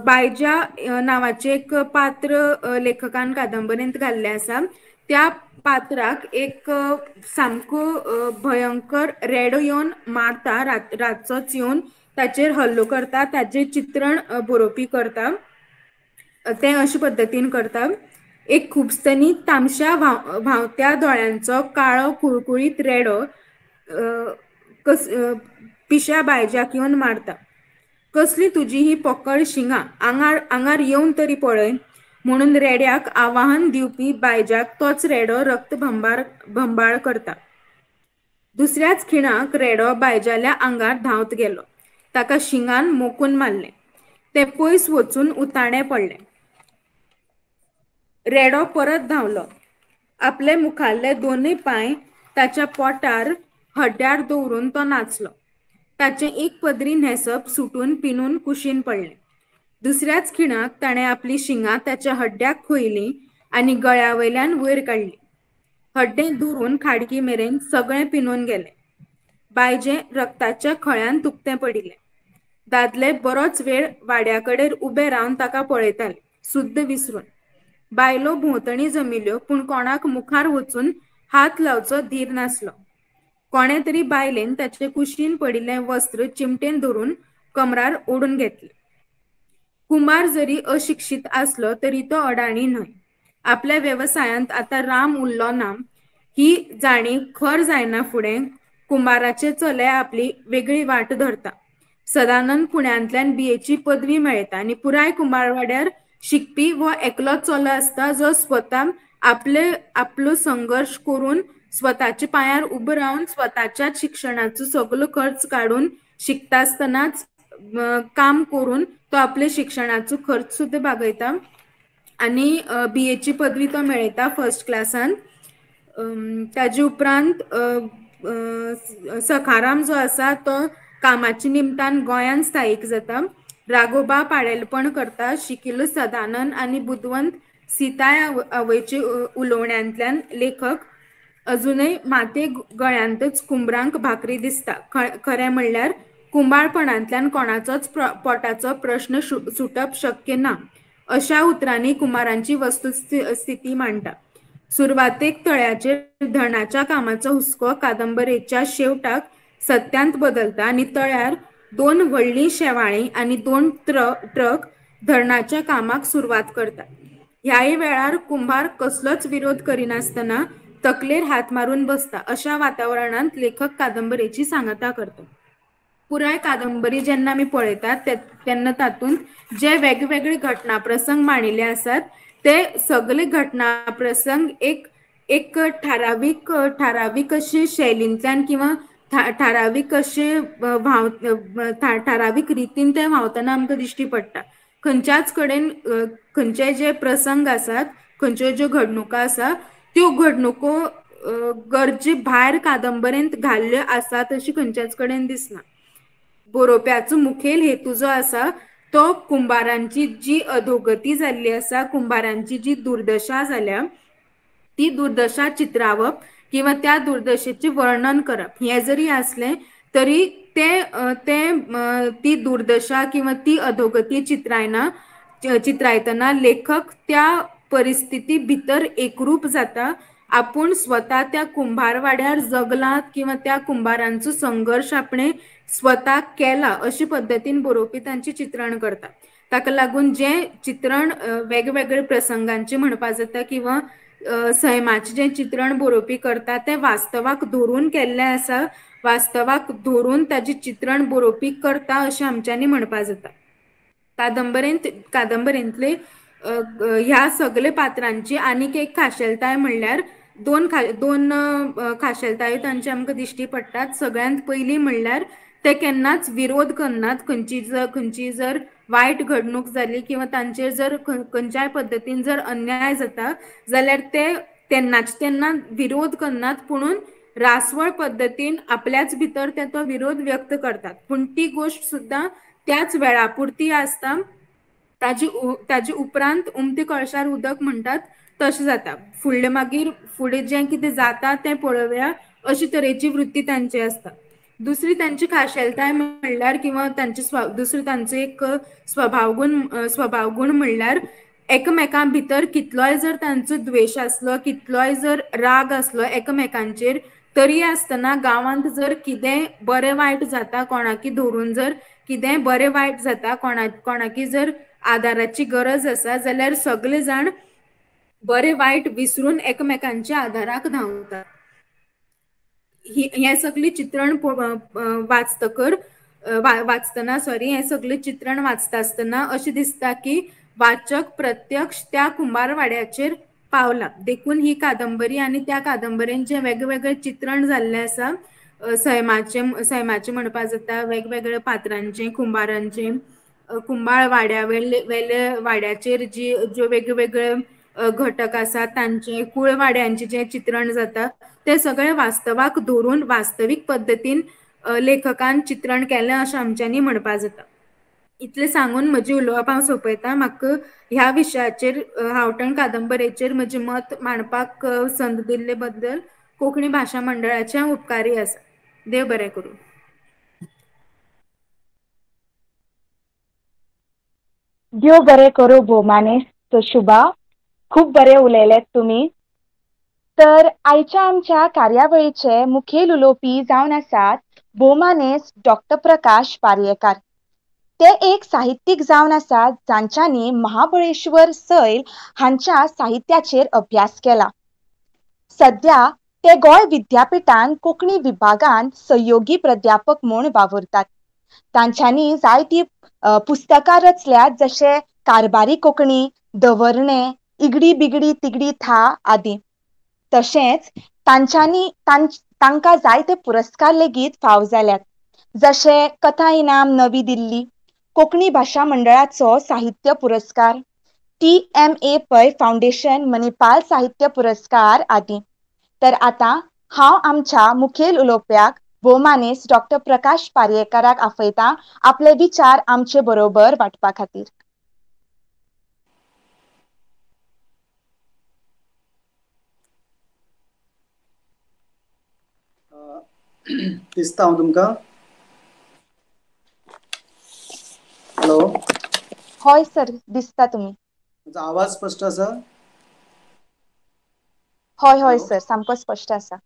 बायज्या नांवाचें एक पात्र लेखकान कादंबरेंत घाल्लें आसा. त्या पात्राक एक सामको भयंकर रेडो येवन मारता, रातचोच येवन ताचेर हल्लो करता. ताचें चित्रण बरोवपी करता, तें अशे पद्दतीन करता. एक खुबस्तनी तामश्या व्हांवत्या दोळ्यांचो काळो कुळकुळीत रेडो पिश्या बायज्याक येवन मारता. कसली तुजी ही पोकळ शिंगां, आंगार आंगार येवन तरी पळय म्हणून रेड्याक आवाहन दिवपी बायज्याक तोच रेडो रक्त भंबाळ करता. दुसऱ्याच खिणाक रेडो बायज्याल्या आंगार धांवत गेलो, ताका शिंगान मोकून मारलें. तें पयस वचून उताणें पडलें. रेडो परत धांवलो, आपले मुखाल्ले दोनूय पांय ताच्या पोटार हड्ड्यार दवरून तो नाचलो. ताचें एक पदरी न्हेसप सुटून पिनून कुशीन पडलें. दुसऱ्याच खिणाक ताणें आपली शिंगां ताच्या हड्ड्याक खोयलीं आनी गळ्या वयल्यान वयर काडली. हड्डें धरून खाडकी मेरेन सगळें पिनून गेलें. बायजें रक्ताच्या खळ्यान तुकतें पडिल्लें. दादले बरोच वेळ वाड्या कडेन उबे रावन ताका पळयताले, सुद्द विसरून. बायलो भोंवतणी जमिल्यो, पूण कोणाक मुखार वचून हात लावचो धीर नासलो. कोणे तरी बायलेन ताचे कुशीन पडिल्लें वस्त्र चिमटेन धरून कमरार ओडून घेतलें. कुंभार जरी अशिक्षीत आसलो तरी तो अडाणी न्हय. आपल्या वेवसायांत आतां राम उरलो ना ही जाणीव खर जायना फुडें कुंभाराचे चले आपली वेगळी वाट धरता. सदानंद पुण्यांतल्यान बीएची पदवी मेळयता आनी पुराय कुंभारवाड्यार शिकपी हो एकलोच चलो आसता जो स्वता आपले आपलो संघर्श करून स्वताच्या पांयार उबो रावन स्वताच्या शिक्षणाचो सगलो खर्च काडून शिकता आसतनाच काम करून तो आपले शिक्षणाचो खर्च सुद्दां भागयता आनी बीएची पदवी तो मेळयता फर्स्ट क्लासान. ताजे उपरांत सखाराम जो आसा तो कामाच्या निमतान गोंयांत स्थायीक जाता. राघोबा पाडेलपण करता. शिकिल्लो सदानंद आनी बुदवंत सीताय आवयचे उलोवण्यांतल्यान लेखक अजुनय माते गळ्यांतच कुंबरांक भाकरी दिसता. खरें म्हणल्यार कुंभारपणांतल्यान कोणाचोच पोटाचो प्रश्न सुटप शक्य ना अशा उतरांनी कुंभारांची वस्तुस्थिती मांडटा. सुरवातेक तळ्याचेर धरणाच्या कामाचो हुस्को कादंबरेच्या शेवटाक सत्यांत बदलता आनी तळ्यार दोन व्हडलीं शेवाळीं आनी दोन ट्रक धरणाच्या कामाक सुरवात करतात. ह्याय वेळार कुंभार कसलोच विरोध करिनासतना तकलेर हात मारून बसता. अशा वातावरणांत लेखक कादंबरेची सांगता करता. पुराय कादंबरी जेन्ना आमी पळयतात तेन्ना तातूंत जे वेगवेगळे घटना प्रसंग मांडिल्ले आसात ते सगळे घटना प्रसंग एक एक ठरावीक ठरावीक अशे शैलींतल्यान किंवा ठरावीक अशे ठरावीक रितीन ते व्हांवतना आमकां दिश्टी पडटा. खंयच्याच कडेन खंयचे जे प्रसंग आसात, खंयच्यो ज्यो घडणुको आसा त्यो घडणुको गरजे भायर कादंबरेंत घाल्ल्यो आसात अशी खंयच्याच कडेन दिसना. बरोवप्याचो मुखेल हेतू जो आसा तो कुंभारांची जी अधोगती जाल्ली आसा, कुंभारांची जी दुर्दशा जाल्या ती दुर्दशा चित्रावप किंवा त्या दुर्दशेचें वर्णन करप हें जरी आसलें तरी ते ते ती दुर्दशा किंवा ती अधोगती चित्रायतना लेखक त्या परिस्थिती भितर एकरूप जाता. आपूण स्वता त्या कुंभारवाड्यार जगला किंवा त्या कुंभारांचो संघर्श आपणे स्वता केला अशे पद्दतीन बरोवपी तांचें चित्रण करता. ताका लागून जें चित्रण वेगवेगळे प्रसंगांचें म्हणपा जाता किंवा सैमाचें जें चित्रण बरोवपी करता तें वास्तवाक धरून केल्लें आसा, वास्तवाक धरून ताचें चित्रण बरोवपी करता अशें आमच्यांनी म्हणपा जाता. कादंबरेंतले ह्या सगळे पात्रांची आनीक एक खाशेलताय म्हणल्यार दोन खाशेलतायो तांचे आमकां दिश्टी पडटात. सगळ्यांत पयली म्हणल्यार ते केन्नाच विरोध करनात. खंयची जर वायट घडणूक जाली किंवा तांचेर जर खंयच्याय पद्दतीन जर अन्याय जाता जाल्यार ते तेन्नाच तेन्ना विरोध करनात, पुणून रासवळ पद्दतीन आपल्याच भितर ते तो विरोध व्यक्त करतात. पूण ती गोश्ट सुद्दां त्याच वेळा पुरती आसता, ताजी उपरांत उमथे कळशार उदक म्हणटात तशें जाता. फुडलें मागीर फुडें जें कितें जाता तें पळोवया अशी तरेची वृत्ती तांची आसता. दुसरी तांची खाशेलताय म्हणल्यार किंवा तांचे दुसरी तांचो एक स्वभावगुण म्हणल्यार एकामेकां भितर कितलोय जर तांचो द्वेश आसलो, कितलोय जर राग आसलो एकामेकांचेर, तरी आसतना गांवांत जर कितेंय बरें वायट जाता, कोणाकी धरून जर कितेंय बरें वायट जाता, कोणाकी जर आदाराची गरज आसा जाल्यार सगळे जाण बरें वायट विसरून एकामेकांच्या आदाराक धांवतात. हें सगळें चित्रण वाचतकर वाचतना सॉरी हें सगळें चित्रण वाचता आसतना अशें दिसता की वाचक प्रत्यक्ष त्या कुंभारवाड्याचेर पावला. देखून ही कादंबरी आनी त्या कादंबरेन जें वेगवेगळे चित्रण जाल्लें आसा, सैमाचें म्हणपा जाता, वेगवेगळ्या पात्रांचें, कुंभारांचें, कुंभार वाड्या वेले वाड्याचेर जी ज्यो वेगवेगळे घटक आसा तांचे, कुळवाड्यांचें जें चित्रण जाता तें सगळें वास्तवाक धरून वास्तवीक पद्दतीन लेखकान चित्रण केलें अशें आमच्यांनी म्हणपा जाता. इतलें सांगून म्हजें उलोवप हांव सोंपयता. म्हाका ह्या विशयाचेर हांवठण कादंबरेचेर म्हजें मत मांडपाक संद दिल्ले बद्दल कोंकणी भाशा मंडळाचें हांव उपकारी आसा. देव बरें करूं. देव बरें करूं भोवमानेस्त शुभा, खूब बरें उलयलें तुमी. तर आयच्या आमच्या कार्यावळीचे मुखेल उलोवपी जावन आसात भोवमानेस्त डॉक्टर प्रकाश पारयेकार. ते एक साहित्यीक जावन आसात जांच्यांनी महाबळेश्वर सैल हांच्या साहित्याचेर अभ्यास केला. सद्या ते गोंय विद्यापिठान कोंकणी विभागांत सहयोगी प्राध्यापक म्हूण वावुरतात. तांच्यांनी जायतीं पुस्तकां रचल्यात जशे कारबारी कोंकणी, दवरणे, इगडी बिगडी तिगडी था आदी. तशेंच तांच्यांनी तांकां जायते पुरस्कार लेगीत फाव जाल्यात जशे कथा इनाम नवी दिल्ली, कोंकणी भाशा मंडळाचो साहित्य पुरस्कार, TMA Pai foundation Manipal साहित्य पुरस्कार आदी. तर आतां हांव आमच्या मुखेल उलोवप्याक भोवमानेस्त डॉक्टर प्रकाश पारयेकाराक आपयता आपले विचार आमचे बरोबर वांटपा खातीर. दिसता हांव तुमकां? हॅलो. हय सर, दिसता तुमी. म्हजो आवाज स्पश्ट आसा? हय हय सर, सामको स्पश्ट आसा.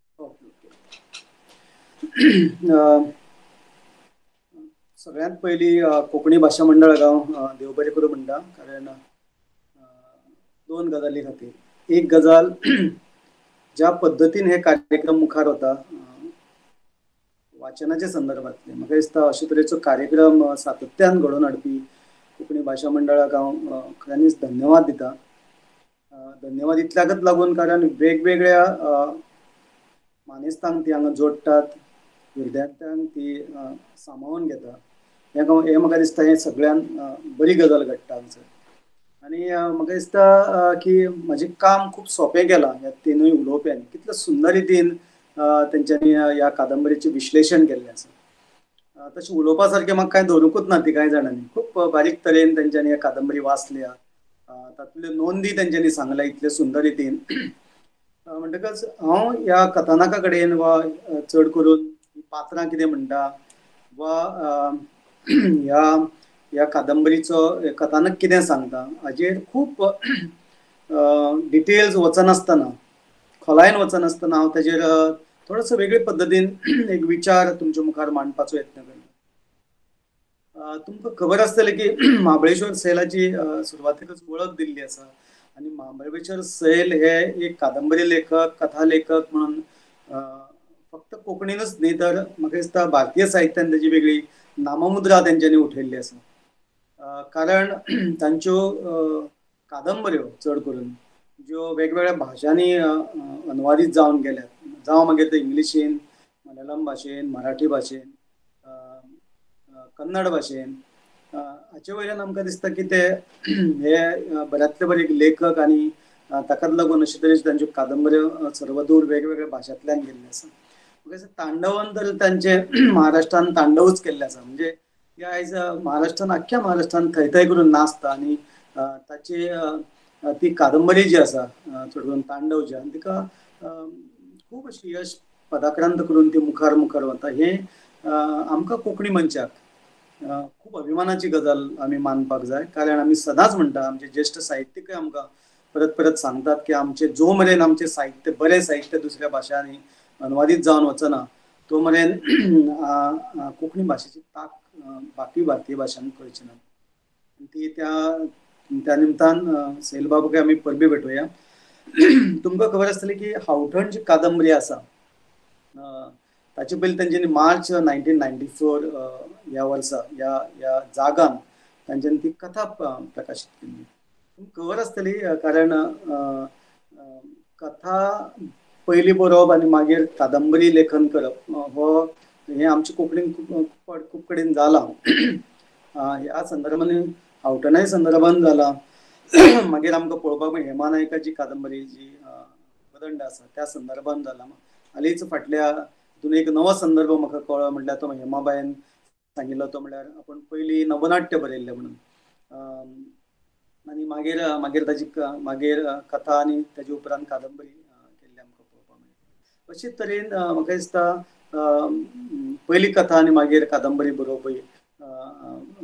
सगळ्यांत पयलीं कोंकणी भाशा मंडळाक हांव देव बरें करूं म्हणटा, कारण दोन गजाली खातीर. एक गजाल, ज्या पद्दतीन हे कार्यक्रम मुखार वता वाचनाच्या संदर्भातले, म्हाका दिसता अशे तरेचो कार्यक्रम सातत्यान घडोवन हाडपी कोंकणी भाशा मंडळाक हांव खऱ्यांनीच धन्यवाद दिता. धन्यवाद इतल्याकच लागून कारण वेगवेगळ्या मानेस्तांक ती हांगा जोडटात, विद्यार्थ्यांक ती सामावून घेता. हें म्हाका दिसता हें सगळ्यान बरी गजाल घडटा हांगसर. आनी म्हाका दिसता की म्हजें काम खूब सोंपें केलां ह्या तिनूय उलोवप्यांनी. कितले सुंदर रितीन तेंच्यांनी ह्या कादंबरीचें विश्लेशण केल्लें आसा. तशें उलोवपा सारकें म्हाका कांय दवरुंकूच ना. ती कांय जाणांनी खूब बारीक तरेन तेंच्यांनी ह्या कादंबरी वाचल्या, तातूंतल्यो नोंदी तेंच्यांनी सांगल्या इतले सुंदर रितीन. म्हणटकच हांव ह्या कथानका कडेन वा चड करून पात्रां कितें म्हणटा वा ह्या ह्या कादंबरीचो कथानक कितें सांगता हाजेर खूब डिटेल्स वचनासतना, खोलायेन वचनासतना हांव ताजेर थोडोसो वेगळे पद्दतीन एक विचार तुमच्या मुखार मांडपाचो यत्न करता. तुमकां खबर आसतलें की महाबळेश्वर सैलाची सुरवातेकच वळख दिल्ली आसा आनी महाबळेश्वर सैल हे एक कादंबरी लेखक, कथा लेखक म्हणून फक्त कोंकणीनच न्ही तर म्हाका दिसता भारतीय साहित्यान ताजी वेगळी नाममुद्रा तेंच्यांनी उठयल्ली आसा. कारण तांच्यो कादंबऱ्यो चड करून ज्यो वेगवेगळ्या भाशांनी अनुवादीत जावन गेल्यात, जावं मागीर ते इंग्लिशीन, मलयाळम भाशेन, मराठी भाशेन, कन्नड भाशेन. हाचे वयल्यान आमकां दिसता की ते हे बऱ्यांतले बरे एक लेखक आनी ताकाच लागून अशे तरेच्यो तांच्यो कादंबऱ्यो सर्वदूर वेगवेगळ्या भाशांतल्यान गेल्ल्यो आसा. म्हाका दिसता तांडवान तर तांचे महाराष्ट्रान तांडवूच केल्ले आसा. म्हणजे आयज महाराष्ट्रान आख्ख्या महाराष्ट्रान थंय थंय करून नाचता आनी ताची ती कादंबरी जी आसा चड करून तांडव जी आनी तिका खूब अशी यश पदाक्रांत करून ती मुखार मुखार वता. हें आमकां कोंकणी मनशाक खूब अभिमानाची गजाल आमी मानपाक जाय. कारण आमी सदांच म्हणटा, आमचे ज्येश्ठ साहित्यिकय आमकां परत परत सांगतात की आमचे जो मेरेन आमचें साहित्य बरें साहित्य दुसऱ्या भाशांनी अनुवादीत जावन वचना तो मेरेन कोंकणी भाशेची तांक बाकी भारतीय भाशांक कळची ना. ती त्या निमतान सैलबाबूक आमी परबी भेटोवया. तुमकां खबर आसतली की हावठण जी कादंबरी आसा ताचे पयलीं तांच्यांनी मार्च 1994 ह्या वर्सा ह्या ह्या जागान तांच्यांनी ती कथा प्रकाशीत केल्ली. तुमकां खबर आसतली कारण कथा पयली बरोवप आनी मागीर कादंबरी लेखन करप हो हें आमच्या कोंकणीन खूब खूब कडेन जालां. ह्या संदर्भान हावठणाय संदर्भान जालां. मागीर आमकां पळोवपाक हेमा नायकाची कादंबरी जी बदंड आसा त्या संदर्भान जालां. हालींच फाटल्या तितून एक नवो संदर्भ म्हाका कळ्ळो म्हणल्यार तो हेमाबायन सांगिल्लो तो म्हणल्यार आपूण पयलीं नवनाट्य बरयल्लें म्हणून आनी मागीर मागीर ताजी मागीर कथा आनी ताजे उपरांत कादंबरी केल्ली आमकां पळोवपाक मेळटा. अशे तरेन म्हाका दिसता पयली कथा आनी मागीर कादंबरी बरोवपी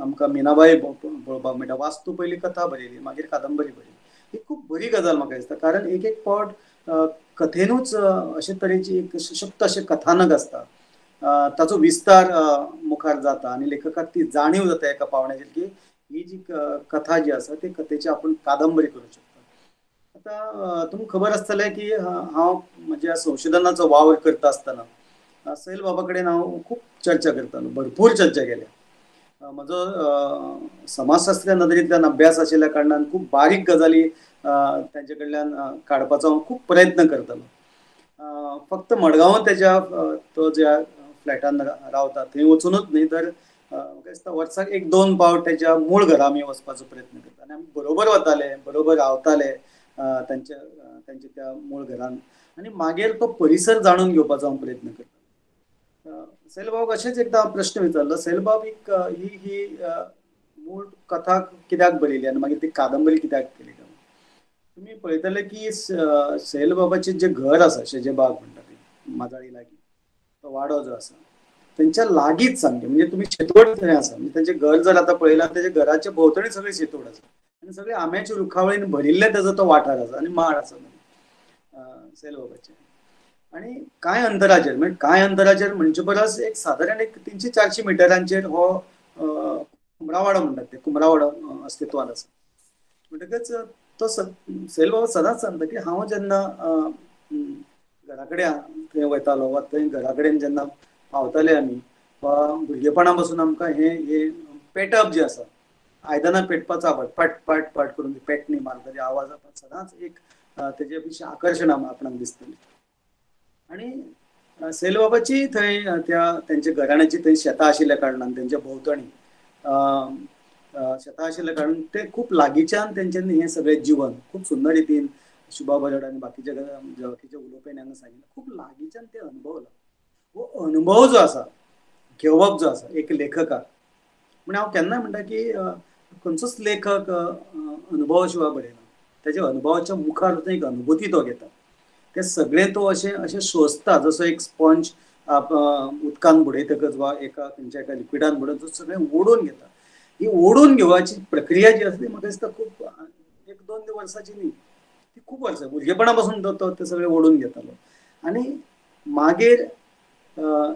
आमकां मीनाबाई पळोवपाक मेळटा. वास्तू पयली कथा बरयली मागीर कादंबरी बरयली. ही खूब बरी गजाल म्हाका दिसता कारण एक एक फावट कथेनूच अशे तरेची एक सशक्त अशें कथानक आसता ताचो विस्तार मुखार जाता आनी लेखकाक ती जाणीव जाता एका पावण्याचेर की ही जी कथा जी आसा ते कथेची आपूण कादंबरी करूं शकता. आतां तुमकां खबर आसतलें की हांव म्हज्या संशोधनाचो वावर करता आसतना सैल बाबा कडेन हांव खूब चर्चा करतालो, भरपूर चर्चा केल्या. म्हजो समाजशास्त्रीय नदरेंतल्यान अभ्यास आशिल्ल्या कारणान खूब बारीक गजाली तांचे कडल्यान काडपाचो हांव खूब प्रयत्न करतालो. फक्त मडगांव तेज्या तो ज्या फ्लॅटान रावता थंय वचुनूच न्ही तर म्हाका दिसता वर्साक एक दोन फावट तेज्या मूळ घरा आमी वचपाचो प्रयत्न करता आनी आमी बरोबर वताले, बरोबर रावताले तांच्या तांच्या त्या मूळ घरान आनी मागीर तो परिसर जाणून घेवपाचो हांव प्रयत्न करता. सैलबाबाक अशेंच एकदां हांव प्रश्न विचारलो, सैलबाब एक ही ही मूळ कथा कित्याक बरयली आनी मागीर ती कादंबरी कित्याक केली? तुमी पळयतले की सैलबाबाचें जें घर आसा शेजेबाग म्हणटा ती माजाळी लागीं तो वाडो जो आसा तेंच्या लागींच सामकें म्हणजे तुमी शेतवड थंय आसा. म्हणजे तेंचें घर जर आतां पळयलां तेच्या घराच्या भोंवतणी सगळी शेतवड आसा आनी सगळे आंब्याच्या रुखावळीन भरिल्ले तेजो तो वाठार आसा आनी माड आसा सैलबाबाचें. आनी कांय अंतराचेर म्हणजे कांय अंतराचेर म्हणचे परस एक सादारण एक 300-400 मिटरांचेर हो कुमरावाडो म्हणटात ते कुमरावाडो अस्तित्वांत आसा. म्हणटकच तो सैलबाबा सदांच सांगता की हांव जेन्ना घरा कडेन थंय वयतालो वा थंय घरा कडेन जेन्ना पावताले आमी वा भुरगेपणा पासून आमकां हें हें पेटप जें आसा आयदनां पेटपाचो आवाज पट पट पट करून पेटणी मारता आवाज सदांच एक तेजे विशीं आकर्शण आपणाक दिसतलें. आनी सैलबाबाची थंय त्या तेंच्या घराण्याची थंय शेतां आशिल्ल्या कारणान तेंच्या भोंवतणी शेतां आशिल्ल्या कारणान ते खूब लागींच्यान तेंच्यांनी हें सगळें जिवन खूब सुंदर रितीन शुभा बरड आनी बाकीच्या बाकीच्या उलोवप्यांनी हांगा सांगिल्लें खूब लागींच्यान ते अनुभवला. हो अनुभव जो आसा घेवप जो आसा एक लेखकाक म्हण हांव केन्नाय म्हणटा की खंयचोच लेखक अनुभवा शिवाय बरयना. तेज्या अनुभवाच्या मुखार वचून एक अनुभूती तो घेता ते सगळें तो अशें अशें सोंसता जसो एक स्पंज उदकान बुडयतकच वा एका खंयच्या एका लिक्विडान बुडोवन तो सगळें ओडून घेता. ही ओडून घेवपाची प्रक्रिया जी आसा ती म्हाका दिसता खूब एक दोन वर्सांची न्ही, ती खूब वर्सां भुरगेपणा पासून तो ते सगळें ओडून घेतालो. आनी मागीर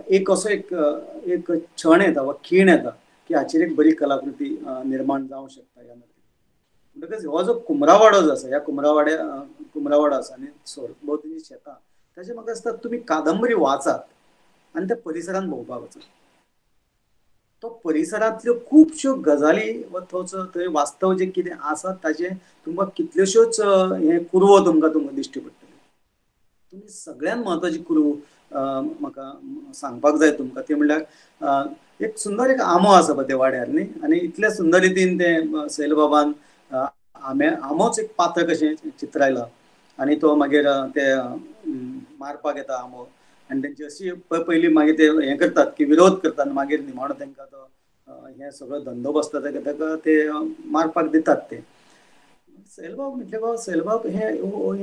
एक असो एक एक क्षण येता वा खीण येता की हाचेर एक बरी कलाकृती निर्माण जावंक शकता ह्या नदरेन. म्हणटकच हो जो कुमरावाडो जो आसा ह्या कुमरावाडो आसा आनी भोंवतणी शेतां ताचें म्हाका दिसता तुमी कादंबरी वाचात आनी त्या परिसरांत भोंवपाक वचात. तो परिसरांतल्यो खुबश्यो गजाली वा थंयचो थंय वास्तव जें कितें आसा ताचें तुमकां कितल्योश्योच हें कुरवो तुमकां तुमकां दिश्टी पडटल्यो. तुमी सगळ्यांत म्हत्वाची कुरवो म्हाका सांगपाक जाय तुमकां, ती म्हणल्यार एक सुंदर एक आंबो आसा पळय ते वाड्यार न्ही, आनी इतल्या सुंदर रितीन ते सैलबाबान आंबोच एक पात्र कशें चित्रायलां आनी तो मागीर ते मारपाक येता आंबो आनी तेंची अशी पयलीं मागीर ते हें करतात की विरोध करतात आनी मागीर निमाणो तेंकां तो हें सगळो धंदो बसता ताका ते मारपाक दितात. ते सैलबाब म्हटलें, बाबा सैलबाब हे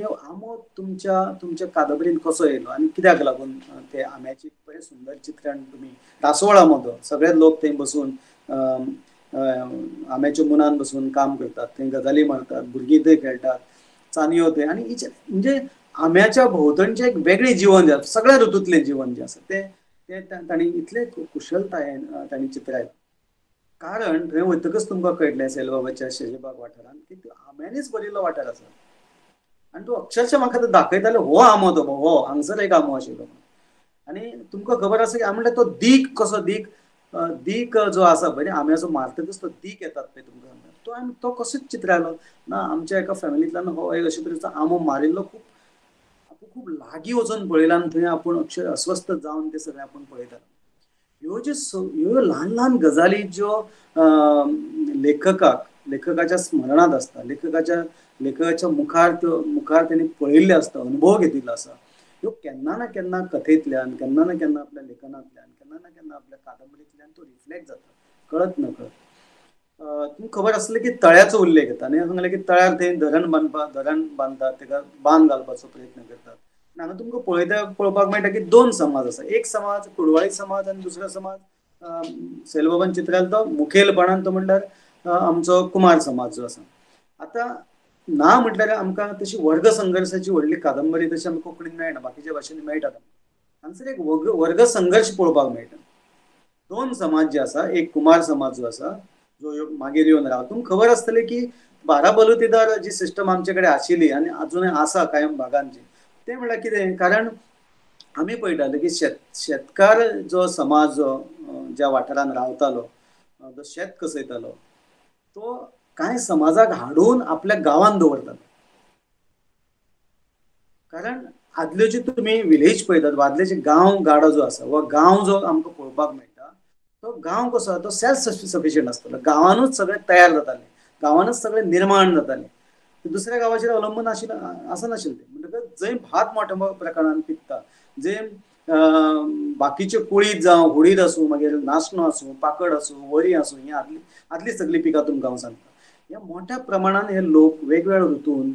आंबो तुमच्या तुमच्या कादंबरीन कसो येयलो आनी कित्याक लागून ते आंब्याची बरें सुंदर चित्रण तुमी, रासवळ आंबो तो, सगळे लोक थंय बसून आंब्याच्या मुनान बसून काम करतात, थंय गजाली मारतात, भुरगीं थंय खेळटात, चानयो थंय, आनी म्हणजे आंब्याच्या भोंवतणचें एक वेगळें जिवन जें सगळ्या ऋतूंतलें जिवन जें आसा तें तांणी इतले कुशलतायेन तांणी चित्रायलां. कारण थंय वयतकच तुमकां कळटलें सैलबाबाच्या शेजेबाग वाठारांत की आंब्यांनीच भरिल्लो वाठार आसा आनी तो अक्षरशः म्हाका तो दाखयताले, हो आंबो तो, हो हांगसर एक आंबो आशिल्लो. आनी तुमकां खबर आसा की म्हणल्यार तो दीक कसो, दीक दीक जो आसा पळय आंब्याचो मारतकच तो दीक येतात पळय तुमकां, तो आमी तो कसोच चित्रायलो ना. आमच्या एका फॅमिलींतल्यान हो अशे तरेचो आंबो मारिल्लो खूब आपूण खूब लागीं वचून पळयला आनी थंय आपूण अक्षर अस्वस्थ जावन ते सगळें आपूण पळयतालो. ह्यो ज्यो ह्यो ल्हान ल्हान गजाली ज्यो लेखकाच्या स्मरणांत आसता, लेखकाच्या मुखार त्यो मुखार तेणी पळयिल्ल्यो आसता, अनुभव घेतिल्लो आसा, ह्यो केन्ना ना केन्ना कथेंतल्यान, केन्ना ना केन्ना आपल्या लेखनांतल्यान, केन्ना ना केन्ना आपल्या कादंबरींतल्यान तो रिफ्लेक्ट जाता कळत न कळत. तुमकां खबर आसलें की तळ्याचो उल्लेख येता आनी सांगलें की तळ्यार थंय धरण बांदतात, ताका बांद घालपाचो प्रयत्न करतात. हांगा तुमकां पळोवपाक मेळटा की दोन समाज आसा, एक समाज कुडवाळी समाज आनी दुसरो समाज सैलबाबान चित्रायलो तो मुखेलपणान तो म्हणल्यार आमचो कुमार समाज जो आसा. आतां ना म्हटल्यार आमकां तशी वर्ग संघर्शाची व्हडली कादंबरी तशी आमकां कोंकणीन मेळना, बाकीच्या भाशेन मेळटा. हांगसर एक वर्ग संघर्श पळोवपाक मेळटा. दोन समाज जे आसा, एक कुमार समाज जो आसा जो मागीर येवन रावता. तुमकां खबर आसतलें की बारा बलुतेदार जी सिस्टम आमचे कडेन आशिल्ली आनी अजुनूय आसा कांय भागांची, तें म्हणल्यार कितें, कारण आमी पळयताले की शेतकार जो समाज जो ज्या वाठारांत रावतालो, जो शेत कसयतालो, तो कांय समाजाक हाडून आपल्या गांवांत दवरतालो. कारण आदल्यो जे तुमी विलेज पळयतात, आदले जे गांव गाडो जो आसा वा गांव जो आमकां पळोवपाक मेळटा, तो गांव कसो आसा, तो सेल्फ सफिशियंट आसतालो. गांवानूच सगळें तयार जातालें, गांवानूच सगळें निर्माण जातालें, दुसऱ्या गांवाचेर अवलंबून आसनाशिल्लें. म्हणटकच जंय भात मोठ्या प्रकारान पिकता, जंय बाकीच्यो कुळीद जावं हुडीद आसूं, मागीर नासणो आसूं, पाकड आसूं, वरी आसूं, ही आदली सगळीं पिकां तुमकां हांव सांगता. ह्या मोठ्या प्रमाणान हे लोक वेगवेगळ्या ऋतून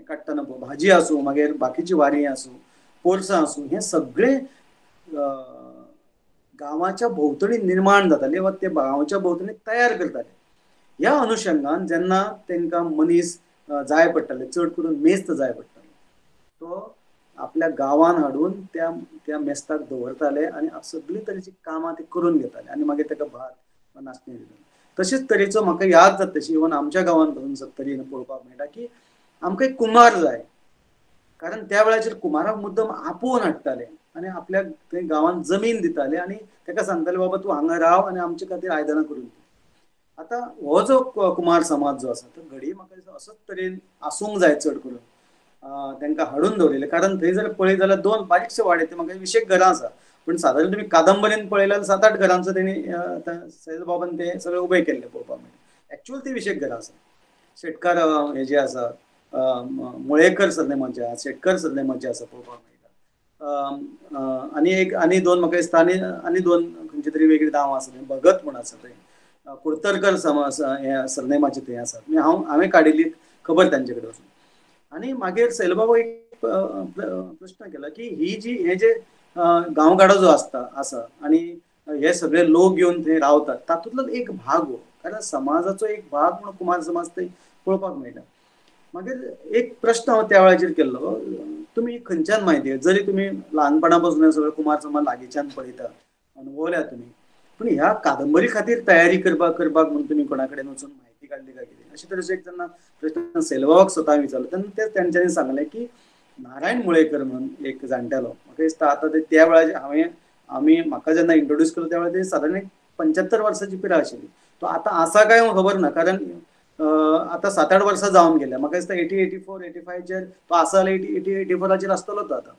काडटना भाजी आसूं, मागीर बाकीची वारी आसूं, पोरसां आसूं, हे सगळे गांवाच्या भोंवतणी निर्माण जाताले वा ते गांवाच्या भोंवतणी तयार करताले. ह्या अनुशंगान जेन्ना तांकां मनीस जाय पडटाले, चड करून मेस्त जाय पडटालो, तो आपल्या गांवान हाडून त्या त्या मेस्ताक दवरताले आनी सगळी तरेची कामां ते करून घेताले आनी मागीर ताका भात वा नाचणी दिताले. तशेंच तरेचो म्हाका याद जाता तशी इवन आमच्या गांवान पसून सत्तरीन पळोवपाक मेळटा की आमकां एक कुमार जाय, कारण त्या वेळाचेर कुमाराक मुद्दम आपोवन हाडटाले आनी आपल्याक थंय गांवान जमीन दिताले आनी ताका सांगताले, बाबा तूं हांगा राव आनी आमचे खातीर आयदनां करून दी. आतां हो जो कुमार समाज जो आसा तो घडये म्हाका दिसता असोच तरेन आसूंक जाय चड करून तांकां हाडून दवरिल्लें. कारण थंय जर पळयत जाल्यार दोन बारीकशे वाडे, ते म्हाका विशेक घरां आसा, पूण सादारण तुमी कादंबरीन पळयल्यार 7-8 घरांचो तेणी सैलबाबान ते सगळे उबे केल्ले पळोवपाक मेळटा. एक्चुअल ती विशेक घरां आसा. शेटकार हे जे आसा, मुळेकर सरनेमाचे आसा, शेटकर सरनेमाचे आसा पळोवपाक मेळटा. आनी एक आनी दोन म्हाका दिसता आनी दोन खंयची तरी वेगळी नांवां आसा, भगत म्हूण आसा थंय, कुर्तरकर सरनेमाचे थंय आसात. हांवें काडिल्ली खबर तांचे कडेन वचून. आनी मागीर सैलबाबा एक प्रश्न केला की ही जी हे जे गांवगाडो जो आसता आसा आनी हे सगळे लोक येवन थंय रावतात तातूंतलो एक भाग हो, कारण समाजाचो एक भाग म्हणून कुमार समाज थंय पळोवपाक मेळटा. मागीर एक प्रश्न हांव त्या वेळाचेर केल्लो, तुमी खंयच्यान म्हायती, जरी तुमी ल्हानपणा पासून सगळे कुमार समाज लागींच्यान पळयता, अनुभवल्या तुमी, पूण ह्या कादंबरी खातीर तयारी करपाक म्हणून तुमी कोणा कडेन वचून म्हायती काडली काय कितें, अशे तरेचो एक जेन्ना प्रश्न सैलबाबाक स्वता विचारलो तेन्ना ते तेंच्यांनी सांगलें की नारायण मुळेकर म्हणून एक जाणटेलो, म्हाका दिसता आतां ते त्या वेळाचेर आमी म्हाका जेन्ना इंट्रोड्यूस केलो त्या वेळार ते सादारण एक 75 वर्सांची पिराय आशिल्ली. तो आतां आसा काय खबर ना, कारण आतां 7-8 वर्सां जावन गेल्या. म्हाका दिसता 80, 84, 85 तो आसा जाल्यार 80, 84 आसतलो तो आतां.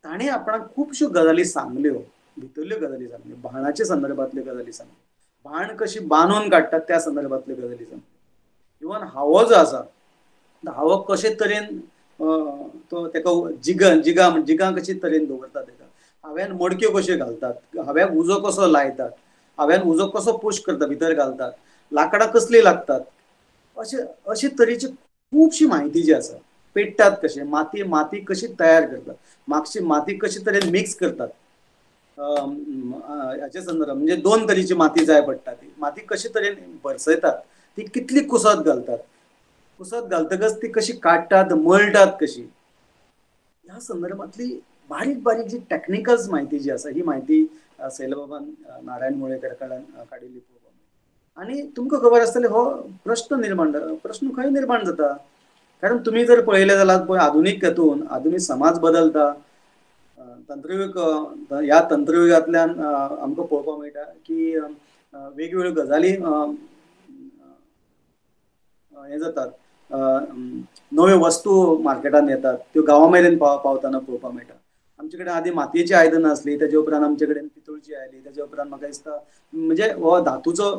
ताणें आपणाक खुबश्यो गजाली सांगल्यो, भितरल्यो गजाली सांगल्यो, बाणाच्या संदर्भातल्यो गजाली सांगल्यो, बाण कशी बांदून काडटात त्या संदर्भातल्यो गजाली सांगल्यो, इवन हावो जो आसा हावो कशे तरेन तो तेका जिगां जिगां जिगां कशी तरेन दवरतात, तेका हाव्यान मडक्यो कश्यो घालतात, हाव्याक उजो कसो लायतात, हाव्यान उजो कसो पुश करता भितर घालतात, लांकडां कसलीं लागतात, अशे अशे तरेची खुबशी म्हायती जी आसा, पेट्टात कशे, माती माती कशी तयार करतात, मागशी माती कशी तरेन मिक्स करतात हाचे संदर्भात, म्हणजे दोन तरेची माती जाय पडटा, ती माती कशी तरेन भरसयतात, ती कितली कुसत घालतात, कुसत घालतकच ती कशी काडटात, मळटात कशी, ह्या संदर्भातली बारीक बारीक जी टॅक्निकल्स म्हायती जी आसा ही म्हायती सैलबाबान नारायण मुळेकर कडल्यान काडिल्ली पळोवपाक मेळटा. आनी तुमकां खबर आसतलें हो प्रश्न निर्माण, प्रश्न खंय निर्माण जाता, कारण तुमी जर पळयलें जाल्यार पळय आधुनीक हेतून आधुनीक समाज बदलता, तंत्रयुग, ह्या तंत्रयुगांतल्यान आमकां पळोवपाक मेळटा की वेगवेगळ्यो गजाली हें जातात, नव्यो वस्तू मार्केटान येतात, त्यो गांवा मेरेन पावतना पळोवपाक मेळटा. आमचे कडेन आदी मातयेची आयदनां आसली, तेजे उपरांत आमचे कडेन पितूळची आयली, तेजे उपरांत म्हाका दिसता म्हणजे हो धातूचो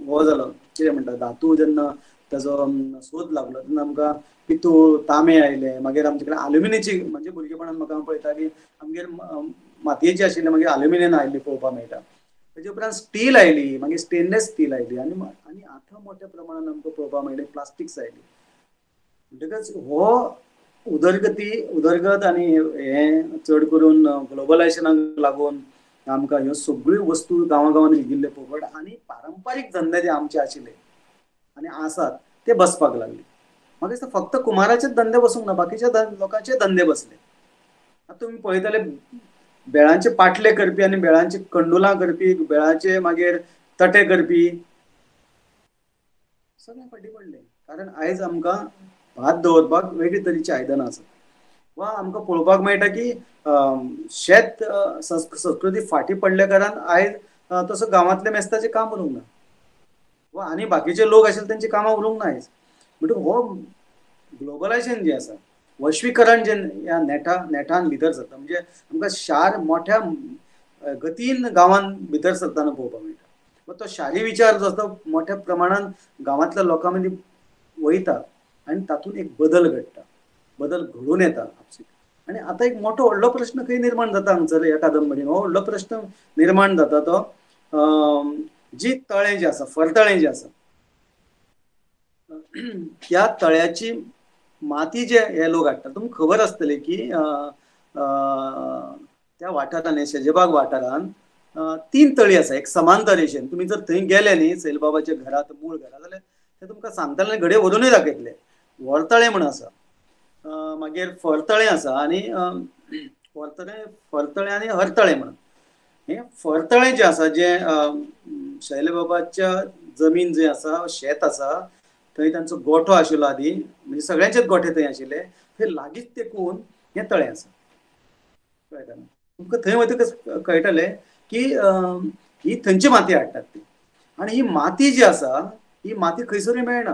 हो जालो, कितें म्हणटा, धातू जेन्ना ताजो सोद लागलो तेन्ना आमकां पितूळ, तांबे आयले, मागीर आमचे कडेन आल्युमिनियची, म्हणजे भुरगेपणान म्हाका पळयता की आमगेर मातयेची आशिल्ली, मागीर आल्युमिनियम आयिल्ली पळोवपाक मेळटा, तेजे उपरांत स्टील आयली, मागीर स्टेनलेस स्टील आयली, आनी आनी आतां मोठ्या प्रमाणान आमकां पळोवपाक मेळ्ळें प्लास्टिक्स आयली. म्हणटकच हो उदरगती उदरगत आनी हें चड करून ग्लोबलायजेशनाक लागून आमकां ह्यो सगळ्यो वस्तू गांवा गांवांनी रिगिल्ल्यो पळोवपाक, आनी पारंपारीक धंदे जे आमचे आशिल्ले आनी आसात ते बसपाक लागले. म्हाका दिसता फक्त कुमाराचेच धंदे बसूंक ना, बाकीच्या लोकांचे धंदे बसले. आतां तुमी पळयतले बेळांचे पाटले करपी आनी बेळांचे कंडुलां करपी, बेळांचे मागीर तटे करपी, सगळे फाटीं पडले. कारण आयज आमकां भात दवरपाक वेगळे तरेची आयदनां आसात, वा आमकां पळोवपाक मेळटा की शेत संस्कृती फाटीं पडल्या कारणान आयज तसो गांवांतले मेस्ताचें काम उरूंक ना, वा आनी बाकीचे लोक आशिल्ले तेंची कामां उरूंक ना आयज. म्हणटकच हो ग्लोबलायजेशन जें आसा, वैश्वीकरण जें ह्या नेटान भितर सरता, म्हणजे आमकां शार मोठ्या गतीन गांवांत भितर सरतना पळोवपाक मेळटा. तो शारी विचार जो आसा मोठ्या प्रमाणान गांवांतल्या लोकां मदीं वयता आनी तातूंत एक बदल घडटा, बदल घडून येता आपसूक. आनी आतां एक मोठो व्हडलो प्रश्न खंय निर्माण जाता हांगसर ह्या कादंबरीन, हो व्हडलो प्रश्न निर्माण जाता तो जी तळें जें आसा, फरतळें जें आसा, ह्या तळ्याची माती जे हे लोक हाडटात, तुमकां खबर आसतली की त्या वाठारान, शेजेबाग वाठारान तीन तळी आसा एक समांतर रेशेन. तुमी जर थंय गेले न्ही सैलबाबाच्या घरात, मूळ घरा, जाल्यार ते तुमकां सांगतले, घडये व्हरूनय दाखयतले. व्हरतळें म्हण आसा, मागीर फरतळें आसा, आनी व्हरतळें, फरतळें आनी हरतळें म्हणून. हें फरतळें जें आसा, जें शैलबाबाच्या जमीन जें आसा, शेत आसा, थंय तांचो गोठो आशिल्लो आदी, म्हणजे सगळ्यांचेच गोठे थंय आशिल्ले, थंय लागींच तेकून हें तळें आसा. कळटा तुमकां थंय वतकच कळटलें की ही थंयची माती हाडटात ती, आनी ही माती जी आसा ही माती खंयसरूय मेळना,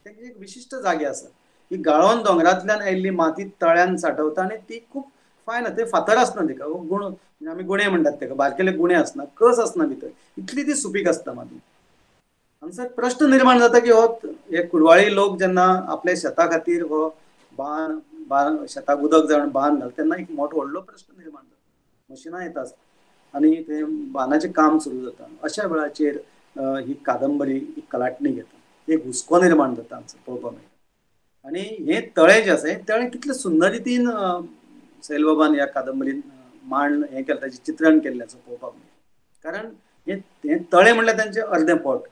तांची एक विशिश्ट जागे आसा. ही गाळोन दोंगरांतल्यान आयिल्ली माती तळ्यान साठवता आनी ती खूब फायन, थंय फातर आसना तिका, गुण आमी गुणे म्हणटात ताका, बारकेले गुणे आसना, कस आसना भितर, इतली ती सुपीक आसता माती. हांगसर प्रश्न निर्माण जाता की हो हे कुडवाळी लोक जेन्ना आपल्या शेता खातीर हो बांद बांद शेताक उदक जाय म्हणून बांद घालता तेन्ना एक मोठो व्हडलो प्रश्न निर्माण जाता. मशिनां येतात आनी ते बांदाचें काम सुरू जाता. अशा वेळाचेर ही कादंबरी ही कलाटणी घेता, एक हुस्को निर्माण जाता हांगसर पळोवपाक मेळटा. आनी हें तळें जें आसा, हें तळें कितलें सुंदर रितीन सैलबाबान ह्या कादंबरीन मांड हें केलें, ताचें चित्रण केल्लें आसा पळोवपाक मेळटा. कारण हें तळें म्हणल्यार तांचें अर्दें पोट.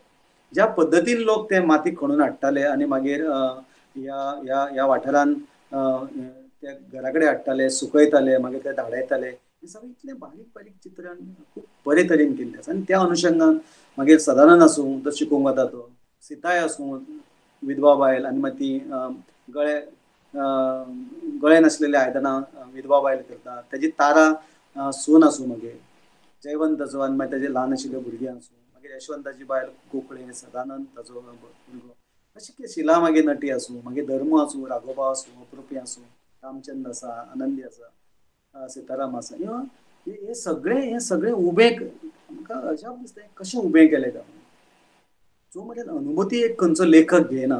ज्या पद्दतीन लोक ते माती खणून हाडटाले आनी मागीर ह्या ह्या ह्या वाठारान ते घरा कडेन हाडटाले, सुकयताले, मागीर ते धाडायताले, हें सगळें इतलें बारीक बारीक चित्रण खूब बरे तरेन केल्लें आसा. आनी त्या अनुशंगान मागीर सदानंद आसूं, तो शिकोवंक वता तो, सीताय आसूं, विधवा बायल आनी मागीर ती गळे गळे नासलेले आयदनां विधवा बायल करता, ताजी तारा सून आसूं, मागीर जयवंत आसूं आनी मागीर ताजे ल्हान आशिल्ले भुरगीं आसूं, मागीर यशवंताची बायल गोकळे, सदानंद ताजो भुरगो, अशें शिला मागीर नटी आसूं, मागीर धर्म आसूं, राघोबा आसूं, अप्रुपी आसूं, रामचंद आसा, आनंदी आसा, सीताराम आसा, हे सगळे, हे सगळे उबे आमकां अजाप दिसता कशें उबें केलें काय. जो मेरेन अनुभूती एक खंयचो लेखक घेयना,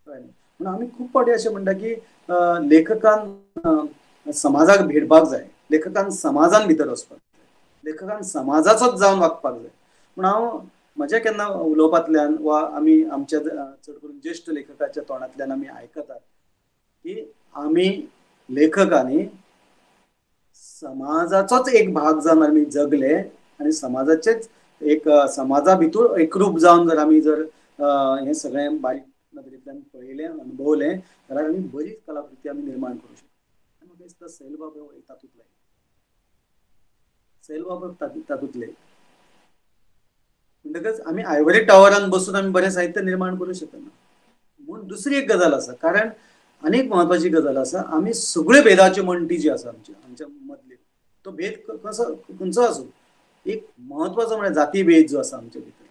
म्हणून आमी खूब फावटी अशें म्हणटा की लेखकान समाजाक भेटपाक जाय, लेखकान समाजान भितर वचपाक जाय, लेखकान समाजाचोच जावन वागपाक जाय. पूण हांव म्हज्या केन्ना उलोवपांतल्यान वा आमी आमच्या चड करून ज्येश्ठ लेखकाच्या तोंडांतल्यान आमी आयकतात की आमी लेखकांनी समाजाचोच एक भाग जावन आमी जगले आनी समाजाचेच एक समाजा भितर एकरूप जावन जर आमी जर हें सगळें बारीक नदरेंतल्यान पळयलें, अनुभवलें जाल्यार आमी बरी कलाकृती आमी निर्माण करूं शकता. म्हाका दिसता सैलबाब हो तातूंतले, सैलबाब तातूंतले. म्हणटकच आमी आयवरी टावरान बसून आमी बरें साहित्य निर्माण करूं शकना. म्हूण दुसरी एक गजाल आसा, कारण आनीक म्हत्वाची गजाल आसा, आमी सगळे भेदाच्यो म्हणटी जी आसा आमच्या आमच्या मदल्यो, तो भेद कसो खंयचो आसूं, एक म्हत्वाचो म्हळ्यार जाती भेद जो आसा आमच्या भितर.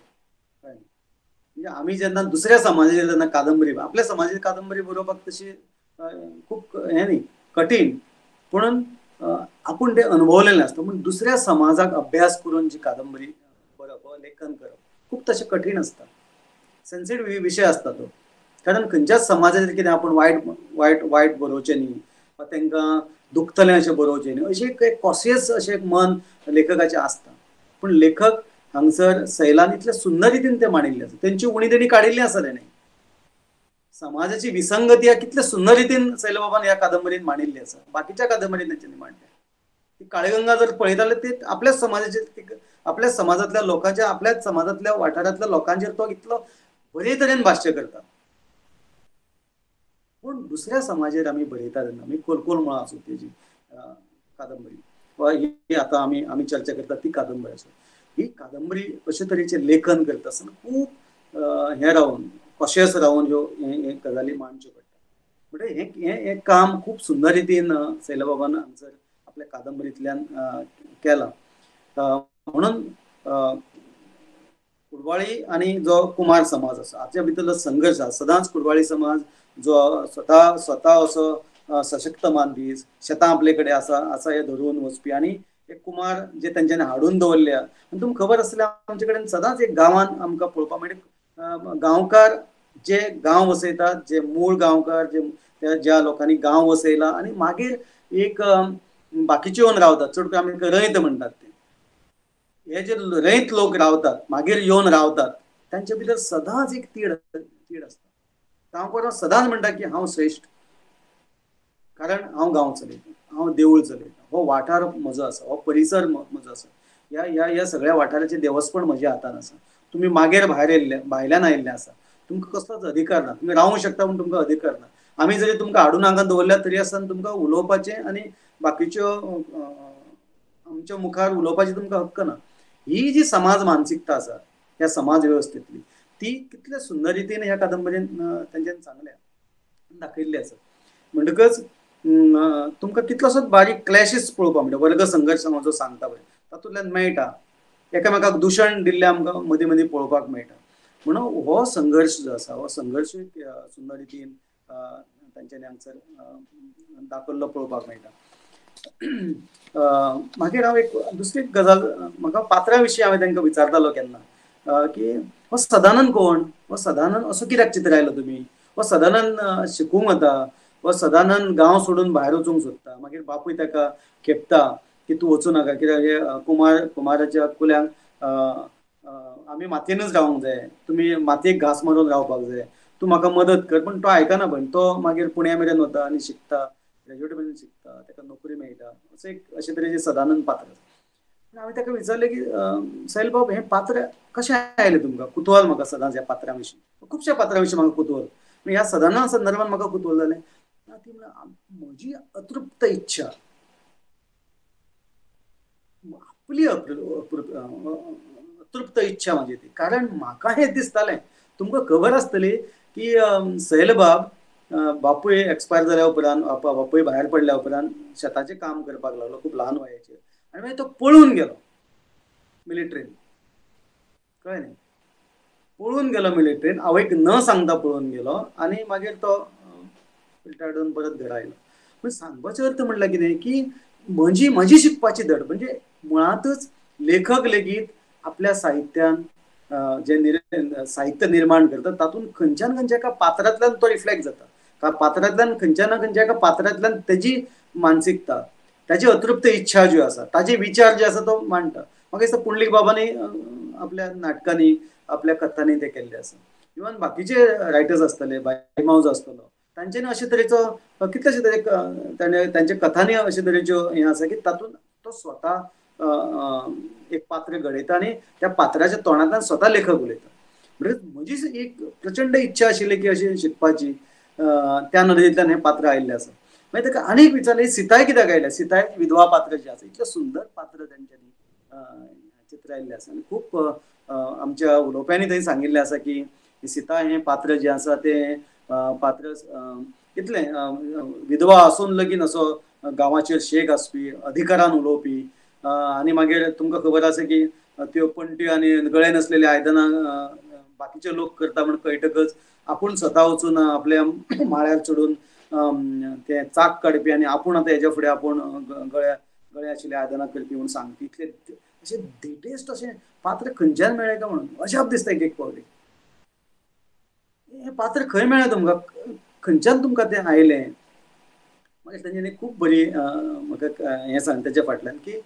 म्हणजे आमी जेन्ना दुसऱ्या समाजाचेर जेन्ना कादंबरी, आपल्या समाजाची कादंबरी बरोवपाक तशी खूब हें न्ही कठीण, पूण आपूण तें अनुभवलेलें आसता. पूण दुसऱ्या समाजाक अभ्यास करून जी कादंबरी बरोवप वा लेखन करप खूब तशें कठीण आसता, सेन्सिटिव्ह विशय आसता तो. कारण खंयच्याच समाजाचेर कितें आपूण वायट वायट वायट बरोवचें न्ही वा तांकां दुखतलें अशें बरोवचें न्ही, अशें एक कॉशियस अशें एक मन लेखकाचें आसता. पूण लेखक हांगसर सैलान इतले सुंदर रितीन ते मांडिल्ले आसा, तेंची उणी देणी काडिल्ली आसा तेणें, समाजाची विसंगती ह्या कितले सुंदर रितीन सैलबाबान ह्या कादंबरीन मांडिल्ली आसा, बाकीच्या कादंबरीन तेंच्यांनी मांडल्या. ती काळगंगा जर पळयताले ते आपल्याच समाजाचे, आपल्याच समाजांतल्या लोकांच्या, आपल्याच समाजांतल्या वाठारांतल्या लोकांचेर तो इतलो बरे तरेन भाश्य करता. पूण दुसऱ्या समाजेर आमी बरयता तेन्ना, आमी कोलकोल म्हळां आसूं तेजी कादंबरी वा ही आतां आमी आमी चर्चा करता ती कादंबरी आसूं, ही कादंबरी अशे तरेचें लेखन करता आसतना खूब हें रावन, कॉशियस रावन ह्यो हे गजाली मांडच्यो पडटा. म्हणजे हें हें काम खूब सुंदर रितीन सैलबाबान हांगसर आपल्या कादंबरींतल्यान केलां. म्हणून कुडवाळी आनी जो कुमार समाज आसा हाच्या भितरलो संघर्श आसा. सदांच कुडवाळी समाज जो स्वता स्वता असो सशक्त मानपी, शेतां आपले कडेन आसा आसा हें धरून वचपी, आनी एक कुमार जे तेंच्यांनी हाडून दवरल्या. आनी तुमकां खबर आसतलें आमचे कडेन सदांच एक गांवान आमकां पळोवपाक मेळटा, गांवकार जे गांव वसयतात, जे मूळ गांवकार, जे ज्या लोकांनी गांव वसयला आनी मागीर एक बाकीचे येवन रावतात, चड करून आमी रयत म्हणटात ते, हे जे रयत लोक रावतात मागीर येवन रावतात तांचे भितर सदांच एक तीड तीड आसता. गांवकार सदांच म्हणटा की हांव श्रेश्ठ, कारण हांव गांव चलयतां, हांव देवूळ चलयतां, हो वाठार म्हजो आसा, हो परिसर म्हजो आसा, ह्या ह्या ह्या सगळ्या वाठाराचें देवस्पण म्हज्या हातान आसा, तुमी मागीर भायर येयल्ले, भायल्यान आयिल्ले आसा, तुमकां कसलोच अधिकार ना, तुमी रावूंक शकता पूण तुमकां अधिकार ना. आमी जरी तुमकां हाडून हांगा दवरल्यार तरी आसतना तुमकां उलोवपाचें आनी बाकीच्यो आमच्या मुखार उलोवपाचें तुमकां हक्क ना. ही जी समाज मानसिकता आसा ह्या समाज वेवस्थेंतली, ती कितल्या सुंदर रितीन ह्या कादंबरीन तेंच्यांनी सांगल्या, दाखयल्ली आसा. म्हणटकच तुमकां कितलोसोच बारीक क्लॅशीस पळोवपाक मेळटा, वर्ग संघर्श हांव जो सांगता पळय तातूंतल्यान मेळटा, एकामेकाक दुशण दिल्लें आमकां मदीं मदीं पळोवपाक मेळटा. म्हणून हो संघर्श जो आसा हो संघर्शूय सुंदर रितीन तांच्यांनी हांगसर दाखयल्लो पळोवपाक मेळटा. मागीर हांव एक दुसरी गजाल, म्हाका पात्रां विशीं हांवें तांकां विचारतालो केन्ना की हो सदानंद कोण, हो सदानंद असो कित्याक चित्रायलो तुमी, हो सदानंद शिकूंक वता, हो सदानंद गांव सोडून भायर वचूंक सोदता, मागीर बापूय ताका खेपता की तूं वचूं नाका, कित्याक कुमार कुमाराच्या कुल्यांक आमी मातयेनच रावंक जाय, तुमी मातयेक घास मारून रावपाक जाय, तूं म्हाका मदत कर. पण तो आयकना, पण तो मागीर पुण्या मेरेन वता आनी शिकता, ग्रॅज्युएट मेरेन शिकता, ताका नोकरी मेळटा, असो एक अशे तरेचें सदानंद पात्र आसा. हांवें ताका विचारलें की सैलबाब हें पात्र कशें आयलें तुमकां, कुतूहल म्हाका सदांच ह्या पात्रां विशीं, खुबश्या पात्रां विशीं म्हाका कुतूहल, ह्या सदानंद संदर्भात म्हाका कुतूहल जालें. ती म्हणल्यार म्हजी अतृप्त इच्छा, आपली अतृप्त इच्छा म्हजी ती, कारण म्हाका हें दिसतालें. तुमकां खबर आसतली की सैलबाब बापूय एक्सपायर जाल्या उपरांत, बापूय भायर पडल्या उपरांत शेताचें काम करपाक लागलो खूब ल्हान वयाचेर, आनी मागीर तो पळून गेलो मिलिट्रीन, कळ्ळें न्ही, पळून गेलो मिलिट्रीन, आवयक न सांगता पळून गेलो आनी मागीर तो रिटायर्ड जावन परत घरा आयलो. पूण सांगपाचो अर्थ म्हणल्यार कितें की म्हजी म्हजी शिकपाची धड म्हणजे मुळांतच लेखक लेगीत आपल्या साहित्यान जे साहित्य निर्माण करता तातूंत खंयच्यान खंयच्या एका पात्रांतल्यान तो रिफ्लेक्ट जाता, पात्रांतल्यान खंयच्या ना खंयच्या एका पात्रांतल्यान तेजी मानसिकता, ताची अतृप्त इच्छा ज्यो आसा, ताजे विचार जे आसा तो मांडटा. म्हाका दिसता पुंडलीक बाबांनी आपल्या नाटकांनी आपल्या कथांनी ते केल्ले आसा. इवन बाकीचे रायटर्स आसतले, बायमावज आसतलो, तांच्यांनी अशे तरेचो कितलेशे तरे ताणें तांच्या कथांनी अशे तरेच्यो हें आसा की तातूंत तो स्वता एक पात्र घडयता आनी त्या पात्राच्या तोंडांतल्यान स्वता लेखक उलयता. म्हणजे म्हजी एक प्रचंड इच्छा आशिल्ली की अशी शिकपाची, त्या नदरेंतल्यान हें पात्र आयिल्लें आसा. मागीर ताका आनीक विचारलें सीताय कित्याक आयलें, सीताय विधवा पात्र जें आसा इतलें सुंदर पात्र तेंच्यांनी चित्रायल्लें आसा. आनी खूब आमच्या उलोवप्यांनी थंय सांगिल्लें आसा की सीता हें पात्र जें आसा तें पात्र कितलें विधवा आसून लगीन असो गांवाचेर शेक आसपी, अधिकारान उलोवपी, आनी मागीर तुमकां खबर आसा की त्यो पणट्यो आनी गळे नासलेली आयदनां बाकीचे लोक करता म्हण कळटकच आपूण स्वता वचून आपल्या माळ्यार चडून ते चाक काडपी आनी आपूण आतां हेज्या फुडें आपूण गळ्या गळे आशिल्ले आयदनां करपी म्हूण सांगपी. इतले अशें डिटेस्ट अशें पात्र खंयच्यान मेळ्ळें काय म्हणून अजाप दिसता एक एक पावटी. हें पात्र खंय मेळ्ळें तुमकां, खंयच्यान तुमकां तें आयलें? मागीर तांच्यांनी खूब बरी म्हाका हें सांग तेच्या फाटल्यान की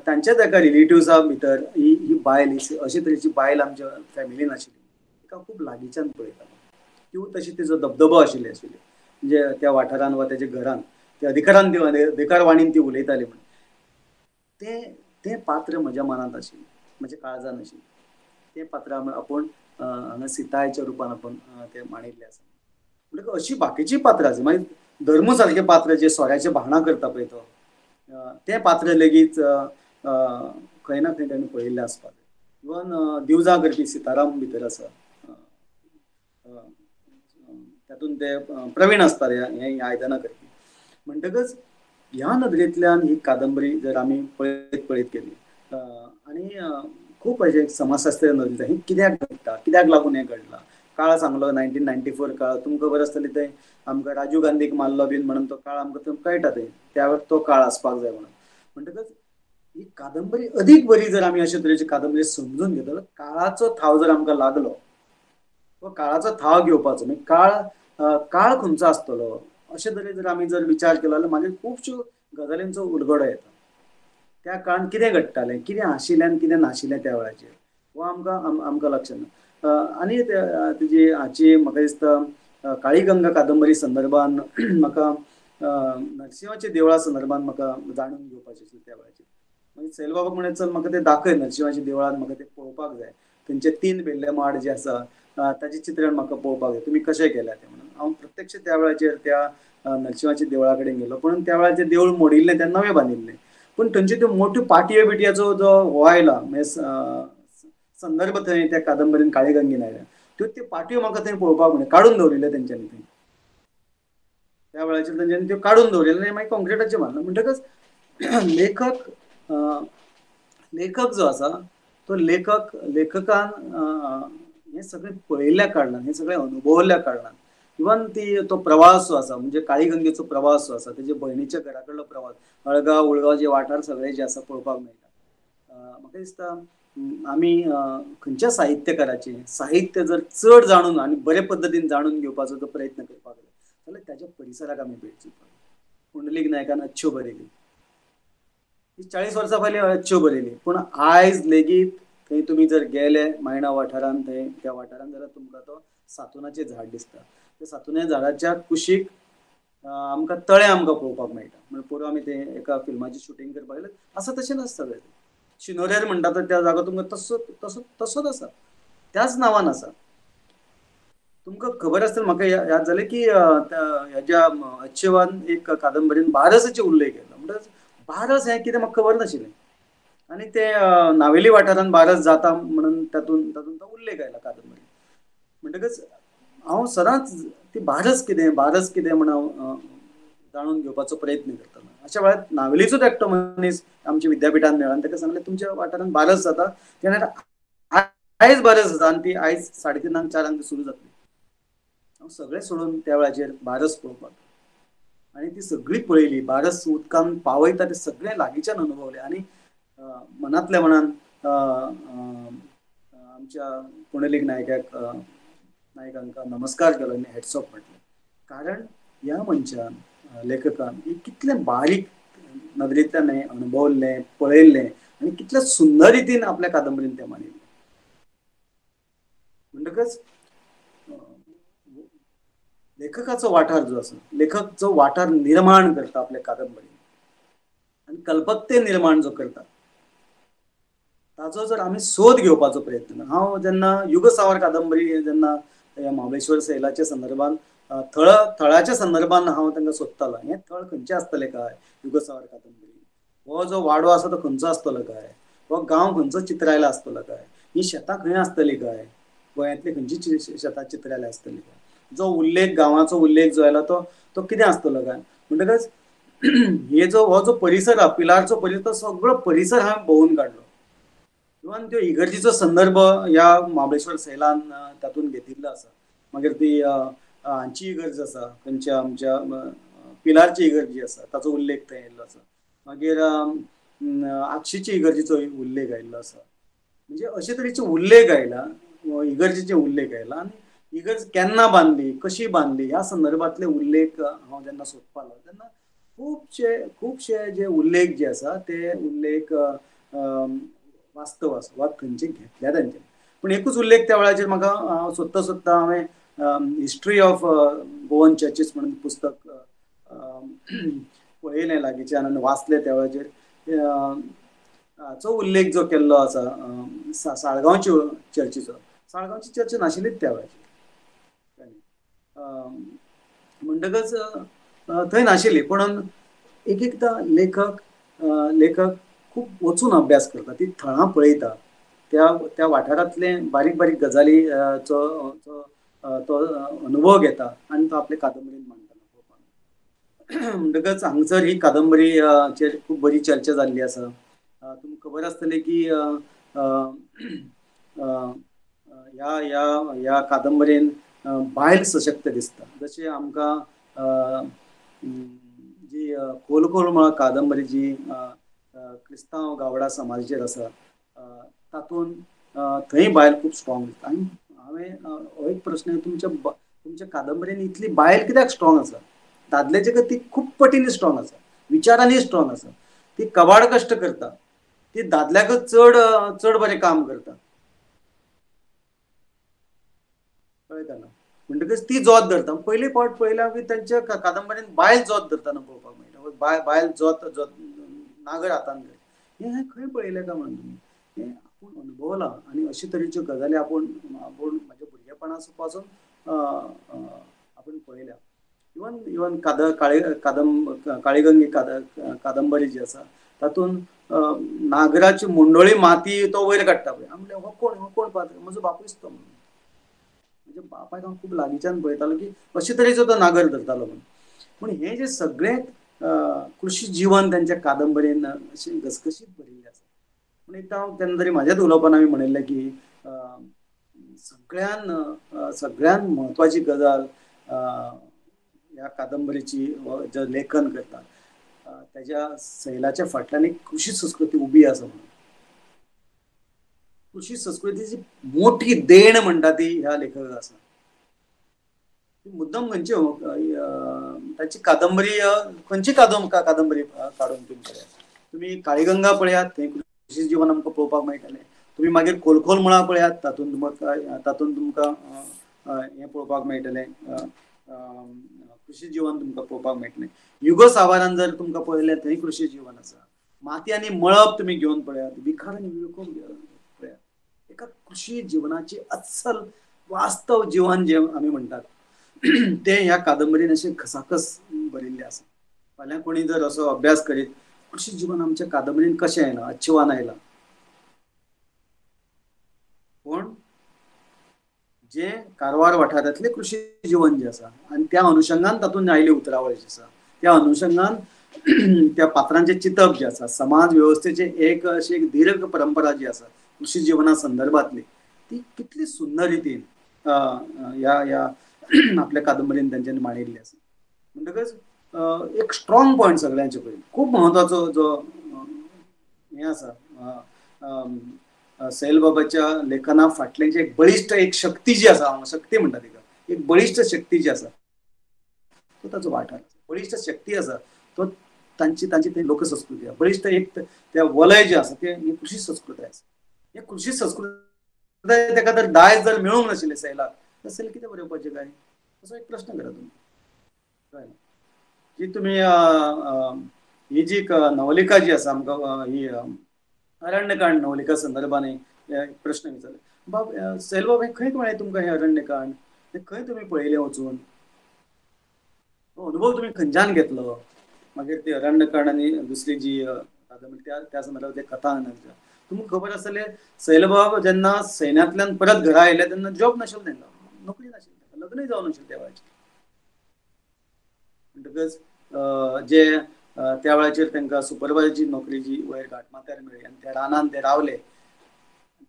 तांच्याच एका रिलेटिव्सा भितर ही ही बायल अशे तरेची बायल आमच्या फॅमिलीन आशिल्ली, तिका खूब लागींच्यान पळयतालो. त्यो तशी तिचो दबदबो आशिल्ली आशिल्ली म्हणजे त्या वाठारान वा तेच्या घरान त्या अधिकारान ती अधिकारवाणीन ती उलयताली म्हण तें तें पात्र म्हज्या मनांत आशिल्लें, म्हज्या काळजान आशिल्लें. तें पात्र आपूण हांगा सीतायच्या रुपान आपूण तें मांडिल्लें आसा. म्हणटकच अशी बाकीचीं पात्रां आसा. मागीर धर्म सारकें पात्र जें सोऱ्याचें भाणां करता पळय तो, तें पात्र लेगीत खंय ना खंय ताणें पळयिल्लें आसपाक जाय. इवन दिवजां करपी सीताराम भितर आसा, तातूंत ते प्रवीण आसता हे आयदनां करपी. म्हणटकच ह्या नदरेंतल्यान ही कादंबरी जर आमी पळयत पळयत गेली आनी खूब अशें समाजशास्त्रीय नदरेंतल्यान हें कित्याक घडटा, कित्याक लागून हें घडलां. काळ सांगलो 1994 काळ तुमकां खबर आसतली, थंय आमकां राजीव गांधीक मारलो बीन म्हणून तो काळ आमकां कळटा थंय त्या वेळार तो काळ आसपाक जाय म्हणून. म्हणटकच ही कादंबरी अदीक बरी जर आमी अशे तरेची कादंबरी समजून घेतलो, काळाचो थाव जर आमकां लागलो, तो काळाचो थाव घेवपाचो म्हणजे काळ काळ खंयचो आसतलो अशे तरेन जर आमी जर विचार केलो जाल्यार मागीर खुबश्यो गजालींचो उलगडो येता. त्या काळान कितें घडटालें, कितें आशिल्लें आनी कितें नाशिल्लें त्या वेळाचेर हो आमकां आमकां लक्षात ना. आनी तेजी हाची म्हाका दिसता काळीगंगा कादंबरी संदर्भान म्हाका नरसिंहाच्या देवळा संदर्भान म्हाका जाणून घेवपाचें आशिल्लें त्या वेळाचेर. मागीर सैलबाबाक म्हणलें चल म्हाका तें दाखय, नरसिंहाच्या देवळान म्हाका तें पळोवपाक जाय, थंयचे 3 भेल्ले माड जे आसा ताचें चित्रण म्हाका पळोवपाक जाय, तुमी कशें केलें तें म्हणून. हांव प्रत्यक्ष त्या वेळाचेर त्या नरसिंहाच्या देवळा कडेन गेलो, पूण त्या वेळाचेर देवूळ मोडिल्लें, तें नवें बांदिल्लें, पूण थंयच्यो त्यो मोट्यो पाटयो बिटयाचो जो हो आयला म्हणजे संदर्भ थंय त्या कादंबरीन काळीगंगेन आयल्या, त्यो त्यो पाटयो म्हाका थंय पळोवपाक मेळ्ळ्यो, काडून दवरिल्ले तेंच्यांनी थंय त्या वेळाचेर तेंच्यांनी त्यो काडून दवरिल्ले आनी मागीर कॉन्क्रिटाचें बांदलां. म्हणटकच लेखक लेखक जो आसा तो लेखक लेखकान हें सगळें पळयिल्ल्या कारणान, हें सगळें अनुभवल्ल्या कारणान, इवन ती तो प्रवास जो आसा म्हणजे काळीगंगेचो प्रवास जो आसा, तेजे भयणीच्या घरा कडलो प्रवास, अळगांव उळगांव जे वाठार सगळे जे आसा पळोवपाक मेळटा. म्हाका दिसता आमी खंयच्या साहित्यकाराचें साहित्य जर चड जाणून आनी बरे पद्दतीन जाणून घेवपाचो जो प्रयत्न करपाक जाय जाल्यार ताच्या परिसराक आमी भेट दिवपाक जाय. पुंडलीक नायकान अच्छो बरयली, ती 40 वर्सां पयलीं अच्छो बरयली, पूण आयज लेगीत थंय तुमी जर गेले मायणा वाठारान, थंय त्या वाठारान जाल्यार तुमकां तो सातुनाचें झाड दिसता. त्या सातुना झाडाच्या कुशीक आमकां तळें आमकां पळोवपाक मेळटा. म्हणजे पोरूं आमी ते एका फिल्माचें शुटींग करपाक गेले, आसा तशें नासता सगळें. शिनोरेर म्हणटा तर त्या जागो तुमकां तसो तसो तसोच आसा, त्याच नांवान आसा. तुमकां खबर आसतलें, म्हाका याद जालें की हेज्या अच्छेवान एक कादंबरीन बारसाचें उल्लेख केला. म्हणटकच बारस हें कितें म्हाका खबर नाशिल्लें आनी तें नावेली वाठारान बारस जाता म्हणून तातूंत तातूंत तो उल्लेख आयला कादंबरी. म्हणटकच हांव सदांच ती बारस कितें बारस कितें म्हण हांव जाणून घेवपाचो प्रयत्न करतालो. अशा वेळार नावेलीचोच एकटो मनीस आमच्या विद्यापिठान मेळ्ळो आनी ताका सांगलें तुमच्या वाठारान बारस जाता, तेणें आयज बारस जाता आनी ती आयज 3:30 4 सुरू जातली. हांव सगळें सोडून त्या वेळाचेर बारस पळोवपाक आनी ती सगळी पळयली. बारस उदकान पावयता ते सगळें लागींच्यान अनुभवलें आनी मनांतल्या मनान आमच्या पुंडलीक नायकाक नायक हांकां नमस्कार केलो आनी हॅट्स ऑफ म्हटलें. कारण ह्या मनशान, लेखकान हे कितलें बारीक नदरेंतल्यान हें अणभवल्लें, पळयल्लें आनी कितल्या सुंदर रितीन आपल्या कादंबरीन तें मांडिल्लें. म्हणटकच लेखकाचो वाठार जो आसा, लेखक जो वाठार निर्माण करता आपल्या कादंबरीन आनी कल्पकते निर्माण जो करता ताचो जर आमी सोद घेवपाचो प्रयत्न. हांव जेन्ना युगसावर कादंबरी जेन्ना ह्या महाबळेश्वर सैलाच्या संदर्भान थळाच्या संदर्भान हांव तांकां सोदतालो, हें थळ खंयचें आसतलें काय युगसावर कादंबरी, हो जो वाडो आसा तो खंयचो आसतलो काय, हो गांव खंयचो चित्रायला आसतलो काय, ही शेतां खंय आसतली काय, गोंयांतली खंयची शेतां चित्रायल्या आसतली काय, जो उल्लेख गांवाचो उल्लेख जो आयला तो तो कितें आसतलो काय. म्हणटकच हे जो हो जो परिसर आहा पिलारचो परिसर, तो सगळो परिसर हांवें भोंवून काडलो. इवन त्यो इगर्जीचो संदर्भ ह्या महाबळेश्वर सैलान तातूंत घेतिल्लो आसा. मागीर ती हांची इगर्ज आसा, खंयच्या आमच्या पिलारची इगर्जी आसा ताचो उल्लेख थंय आयिल्लो आसा. मागीर आगशीची इगर्जीचो उल्लेख आयिल्लो आसा. म्हणजे अशे तरेचे उल्लेख आयला, इगर्जीचे उल्लेख आयला आनी इगर्ज केन्ना बांदली, कशी बांदली ह्या संदर्भातले उल्लेख हांव जेन्ना सोदपाक लागलो तेन्ना खुबशे खुबशे जे उल्लेख जे आसा ते उल्लेख वास्तव आसा वा थंयचे घेतल्या तांचे. पूण एकूच उल्लेख त्या वेळाचेर म्हाका सोदता सोदता हांवें हिस्ट्री ऑफ गोवन चर्चीस म्हणून पुस्तक पळयलें लागींच्यान आनी वाचलें. त्या वेळाचेर हाचो उल्लेख जो केल्लो आसा साळगांवची चर्चीचो, साळगांवची चर्च नाशिल्लीच त्या वेळाचेर, म्हणटकच थंय नाशिल्ली. पूण एक एकदां लेखक लेखक खूब वचून अभ्यास करता, ती थळां पळयता, त्या त्या वाठारांतले बारीक बारीक गजाली चो तो अनुभव घेता आनी तो आपले कादंबरीन मांडटा. म्हणटकच हांगसर ही कादंबरी चेर खूब बरी चर्चा जाल्ली आसा. तुमकां खबर आसतलें की ह्या ह्या ह्या कादंबरीन बायल सशक्त दिसता. जशें आमकां जी खोल खोल म्हळ्यार कादंबरी जी क्रिस्तांव गावडा समाजाचेर आसा तातूंत थंय बायल खूब स्ट्रॉंग दिसता. आनी हांवें हो एक प्रस्न, तुमच्या तुमच्या कादंबरीन इतली बायल कित्याक स्ट्रॉंग आसा? दादल्याच्या ती खूब पटीन स्ट्रॉंग आसा, विचारांनी स्ट्रॉंग आसा, ती कबाड कश्ट करता, ती दादल्याकच चड चड बरें काम करता, कळटा ना? म्हणटकच ती जोत धरता. पयले फावट पळयल्या की तांच्या कादंबरीन बायल जोत धरतना पळोवपाक मेळटा. बायल जोत जोत नागर हातान धर, हें खंय पळयलें काय म्हणून तुमी हें आपूण अनुभवलां आनी अशे तरेच्यो गजाली आपूण आपूण म्हाज्या भुरगेपणा पासून आपूण पळयल्या. इवन इवन काळीगंगी कादंबरी जी आसा तातूंत नागराची मुंडोळी माती तो वयर काडटा पळय, हांव म्हणलें हो कोण, हो कोण पात्र, म्हजो बापूयच तो म्हणून. म्हणजे बापायक हांव खूब लागींच्यान पळयतालो की अशे तरेचो तो नागर धरतालो म्हणून. पूण हें जें सगळें कृशी जिवन तांच्या कादंबरीन अशें घसघशीत भरिल्लें आसा. पूण एकदां हांव केन्ना तरी म्हाज्याच उलोवपान हांवें म्हणिल्लें की सगळ्यान सगळ्यान म्हत्वाची गजाल ह्या कादंबरीची जे लेखन करता ताज्या सैलाच्या फाटल्यान एक कृशी संस्कृती उबी आसा म्हणून. कृशी संस्कृतीची मोठी देण म्हणटा ती ह्या लेखकाक आसा. मुद्दम खंयची ताची कादंबरी, खंयची कादंबरी काडून तुमी पळयात, तुमी काळीगंगा पळयात, थंय कृशी जिवन आमकां पळोवपाक मेळटलें. तुमी मागीर खोलखोल मुळां पळयात, तातूंत तुमकां हें पळोवपाक मेळटलें, कृशी जिवन तुमकां पळोवपाक मेळटलें. युगसावारान जर तुमकां पळयलें थंय कृशी जिवन आसा. माती आनी मळब तुमी घेवन पळयात, विखार आनी विळखो पळयात, एका कृशी जिवनाची अस्सल वास्तव जिवन जें आमी म्हणटात तें ह्या कादंबरीन अशें घसाघस भरिल्लें आसा. फाल्यां कोणी जर असो अभ्यास करीत कृशी जिवन आमच्या कादंबरीन कशें आयलां, अच्छेवान आयलां, पूण जे कारवार वाठारांतलें कृशी जिवन जें आसा आनी त्या अनुशंगान तातूंत आयिल्ली उतरावळ जी आसा, त्या अनुशंगान त्या पात्रांचें चिंतप जें आसा, समाज वेवस्थेचें एक अशी एक दीर्घ परंपरा जी आसा कृशी जिवना संदर्भांतली, ती कितली सुंदर रितीन ह्या ह्या आपल्या कादंबरीन तांच्यांनी मांडिल्ली आसा. म्हणटकच एक स्ट्रॉंग पॉयंट सगळ्यांचे पयलीं खूब म्हत्वाचो जो हें आसा सैलबाबाच्या लेखना फाटल्यान एक बळिश्ट एक शक्ती जी आसा, हांव शक्ती म्हणटा तिका, एक बळिश्ट शक्ती जी आसा तो ताचो वाठार, बळिश्ट शक्ती आसा तो तांची तांची ती लोकसंस्कृती, बळिश्ट एक त्या वलय जे आसा ते कृशी संस्कृताय आसा. हे कृशी संस्कृताय ताका जर दायज जर मेळूंक नाशिल्लें सैलाक तर सैल कितें बरोवपाचें काय, असो एक प्रश्न करा तुमी. कळ्ळें जी तुमी ही जी नवलिका जी आसा आमकां ही अरण्यकांड नवलिका संदर्भाने प्रश्न विचारले, बाब सैलबाब हें खंय मेळ्ळें तुमकां हें अरण्यकांड, हें खंय तुमी पळयलें वचून, अनुभव तुमी खंयच्यान घेतलो? मागीर ती अरण्यकांड आनी दुसरी जी कादंबरी त्या त्या संदर्भात ते कथा तुमकां खबर आसतलें सैलबाब जेन्ना सैन्यांतल्यान परत घरा आयले तेन्ना जॉब नाशिल्लो तांकां, नोकरी नाशिल्ली, लग्नय जावं नाशिल्लें त्या वेळाचेर. म्हणटकच जे त्या वेळाचेर तांकां सुपरवायजरची नोकरी जी वयर घाटमाथ्यार मेळ्ळी आनी त्या रानान ते रावले,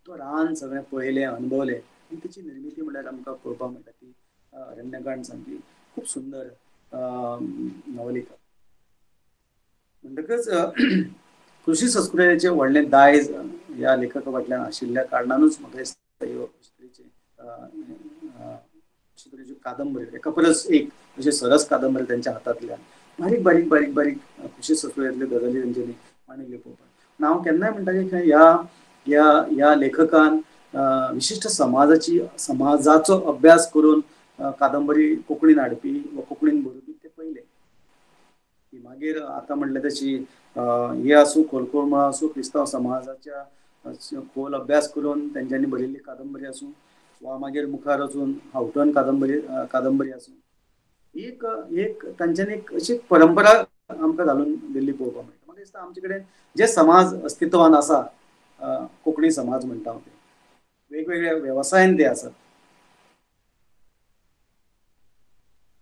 तो रान सगळें पळयलें अनुभवलें आनी तेची निर्मिती म्हणल्यार आमकां पळोवपाक मेळटा ती अरण्यकांड सामकी खूब सुंदर नवलिका. म्हणटकच कृशी संस्कृतायेचें व्हडलें दायज ह्या लेखका फाटल्यान आशिल्ल्या कारणानूच म्हाका दिसता ह्यो अशे तरेच्यो कादंबरी एका परस एक अशे सरस कादंबरी त्यांच्या हातांतल्यान बारीक बारीक बारीक बारीक कृशी संस्कृतायेंतल्यो गजाली तेंच्यांनी मांडिल्ल्यो पळोवपाक. हांव केन्नाय म्हणटा की ह्या ह्या ह्या लेखकान विशिश्ट समाजाची समाजाचो अभ्यास करून कादंबरी कोंकणीन हाडपी वा कोंकणीन बरोवपी ते पयले. मागीर आतां म्हणलें तशी हे आसूं खोलखोल आसूं क्रिस्तांव समाजाच्या खोल अभ्यास करून तेंच्यांनी बरयल्ली कादंबरी आसूं वा मागीर मुखार वचून हावठण कादंबरी कादंबरी आसूं, एक एक तांच्यांनी एक अशी परंपरा आमकां घालून दिल्ली पळोवपाक मेळटा. म्हाका दिसता आमचे कडेन जे समाज अस्तित्वान आसा कोंकणी समाज म्हणटा हांव, ते वेगवेगळ्या वेवसायान ते आसात,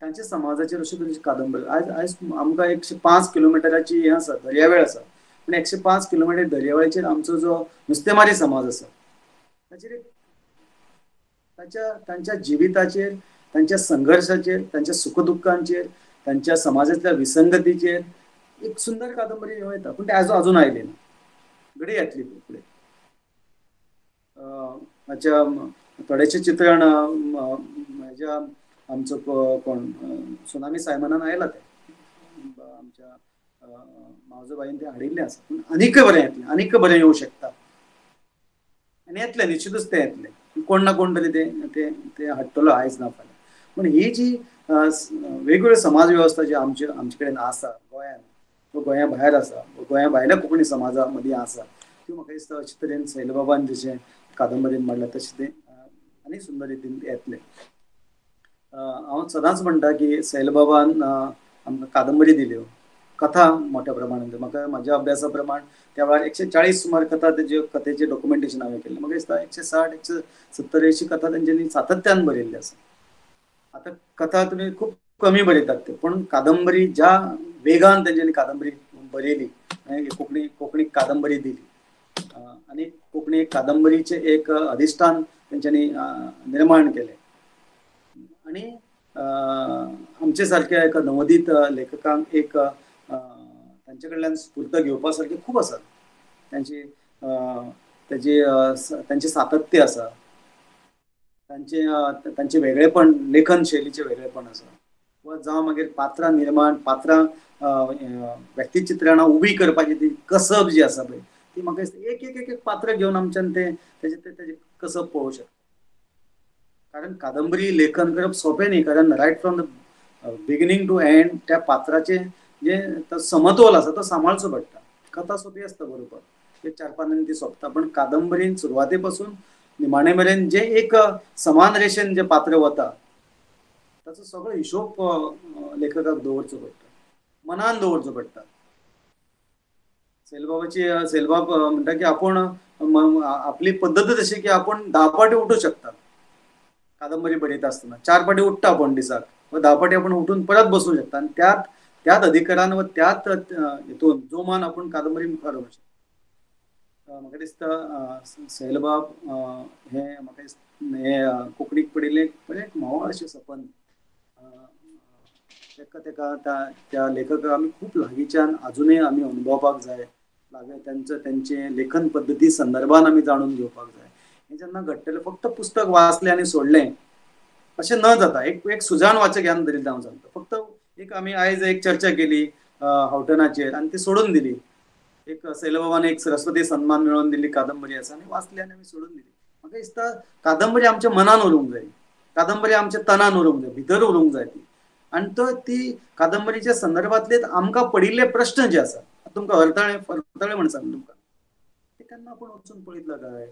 तांच्या समाजाचेर अश्यो तरेची कादंबरी. आयज आयज आमकां 105 किलोमिटराची हें आसा दर्यावेळ आसा, पूण 105 किलोमिटर दर्यावेळेचेर आमचो जो नुस्तेमारी समाज आसा ताचेर ताच्या तांच्या जिविताचेर, तांच्या संघर्शाचेर, तांच्या सुखदुख्खांचेर, तांच्या समाजांतल्या विसंगतीचेर एक सुंदर कादंबरी येवं येता, पूण ते आजून आयली ना, घडये येतली फुडें. हाच्या थोडेशें चित्रण हेज्या आमचो कोण सुनामी सायमनान आयला तें आमच्या मावजोबाईन तें हाडिल्लें आसा, पूण आनीकय बरें येतलें, आनीकय बरें येवं शकता आनी येतलें, निश्चितूच तें येतलें, कोण ना कोण तरी तें तें तें हाडटलो आयज ना फाल्यां. पूण ही जी वेगवेगळ्यो समाज वेवस्था जी आमचे आमचे कडेन आसा गोंयांत, गोंया भायर आसा, गोंया भायल्या कोंकणी समाजा मदीं आसा, त्यो म्हाका दिसता अशे तरेन सैलबाबान जशें कादंबरीन मांडलां तशें तें आनी सुंदर रितीन येतलें. हांव सदांच म्हणटा की सैलबाबान आमकां कादंबरी दिल्यो, कथा मोठ्या प्रमाणान. म्हाका म्हाज्या अभ्यासा प्रमाण त्या वेळार 140 सुमार कथा तेज्यो कथेचें डॉक्युमेंटेशन हांवें केल्लें. म्हाका दिसता 160 170 अशी कथा तेंच्यांनी सातत्यान बरयल्ली आसा. आतां कथा तुमी खूब कमी बरयतात ते, पूण कादंबरी ज्या वेगान तेंच्यांनी कादंबरी बरयली, कोंकणी कोंकणी कादंबरी दिली आनी कोंकणी कादंबरीचें एक अधिश्ठान तेंच्यांनी निर्माण केलें आनी आमचे सारक्या एका नवोदीत लेखकांक एक तांचे कडल्यान स्फूर्त घेवपा सारकें खूब आसा. तांची ताजी तांचें सातत्य आसा, तांचें तांचें वेगळेपण, लेखन शैलीचें वेगळेपण आसा, वा जावं मागीर पात्रां निर्माण, पात्रां व्यक्तिचित्रणां उबी करपाची ती कसब जी आसा पळय ती म्हाका दिसता एक एक एक पात्र घेवन आमच्यान तें तेजें तेजें कसब पळोवंक शकता. कारण कादंबरी लेखन करप सोंपें न्ही, कारण right from the beginning to end त्या पात्राचें जे समतोल आसा तो सांबाळचो पडटा. कथा सोंपी आसता बरोवपाक, एक 4 पानांनी ती सोंपता, पण कादंबरीन सुरवाते पासून निमाणे मेरेन जे एक समान रेशेन जे पात्र वता ताचो सगळो हिशोब लेखकाक दवरचो पडटा, मनान दवरचो पडटा. सैलबाबाची सैलबाब म्हणटा की आपूण आपली पद्दतच अशी की आपूण 10 फावटी उठूं शकता कादंबरी बरयता आसतना, 4 फावटी उठ्ठा आपूण दिसाक वा 10 फावटी आपूण उठून परत बसूं शकता आनी त्यात त्याच अधिकारान वा त्याच हेतून जोमान आपूण कादंबरी मुखार व्हरूंक शकता. म्हाका दिसता सैलबाब हे म्हाका दिसता हे कोंकणीक पडिल्लें एक म्होंवाळ अशें सपन. एका तेका त्या लेखकाक आमी खूब लागींच्यान आजुनूय आमी अनुभवपाक जाय, लागीं तांचो तेंचे लेखन पद्दती संदर्भान आमी जाणून घेवपाक जाय. हें जेन्ना घडटलें, फक्त पुस्तक वाचलें आनी सोडलें अशें न जाता, एक एक सुजाण वाचक ह्या नदरेंतल्यान हांव सांगता. फक्त एक आमी आयज एक चर्चा केली हावठणाचेर आनी ती सोडून दिली, एक सैलबाबान एक सरस्वती सन्मान मेळोवन दिल्ली कादंबरी आसा आनी वाचली आनी आमी सोडून दिली. म्हाका दिसता कादंबरी आमच्या मनान उरूंक जाय, कादंबरी आमच्या तनान उरूंक जाय, भितर उरूंक जाय ती. आनी तो ती कादंबरीच्या संदर्भांतले आमकां पडिल्ले प्रश्न जे आसा, तुमकां अर्थाळे फरतळे म्हण सांगता तुमकां, ते केन्ना आपूण वचून पळयतलो काय?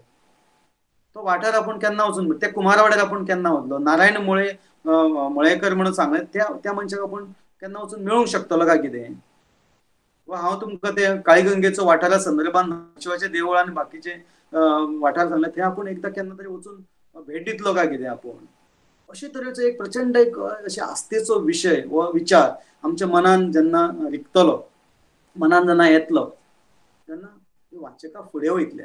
तो वाठार आपूण केन्ना वचून, त्या कुमारवाड्यार आपूण केन्ना वतलो, नारायण मुळे मळेकर म्हणून सांगलें त्या त्या मनशाक आपूण केन्ना वचून मेळूंक शकतलो काय कितें? वा हांव तुमकां ते काळीगंगेचो वाठारा संदर्भान शिवाचें देवूळ आनी बाकीचे वाठार सांगले ते आपूण एकदां केन्ना तरी वचून भेट दितलो काय कितें आपूण? अशे तरेचो एक प्रचंड एक अशे आस्थेचो विशय वा विचार आमच्या मनान जेन्ना रिगतलो, मनान जेन्ना येतलो तेन्ना वाचका फुडें वयतले.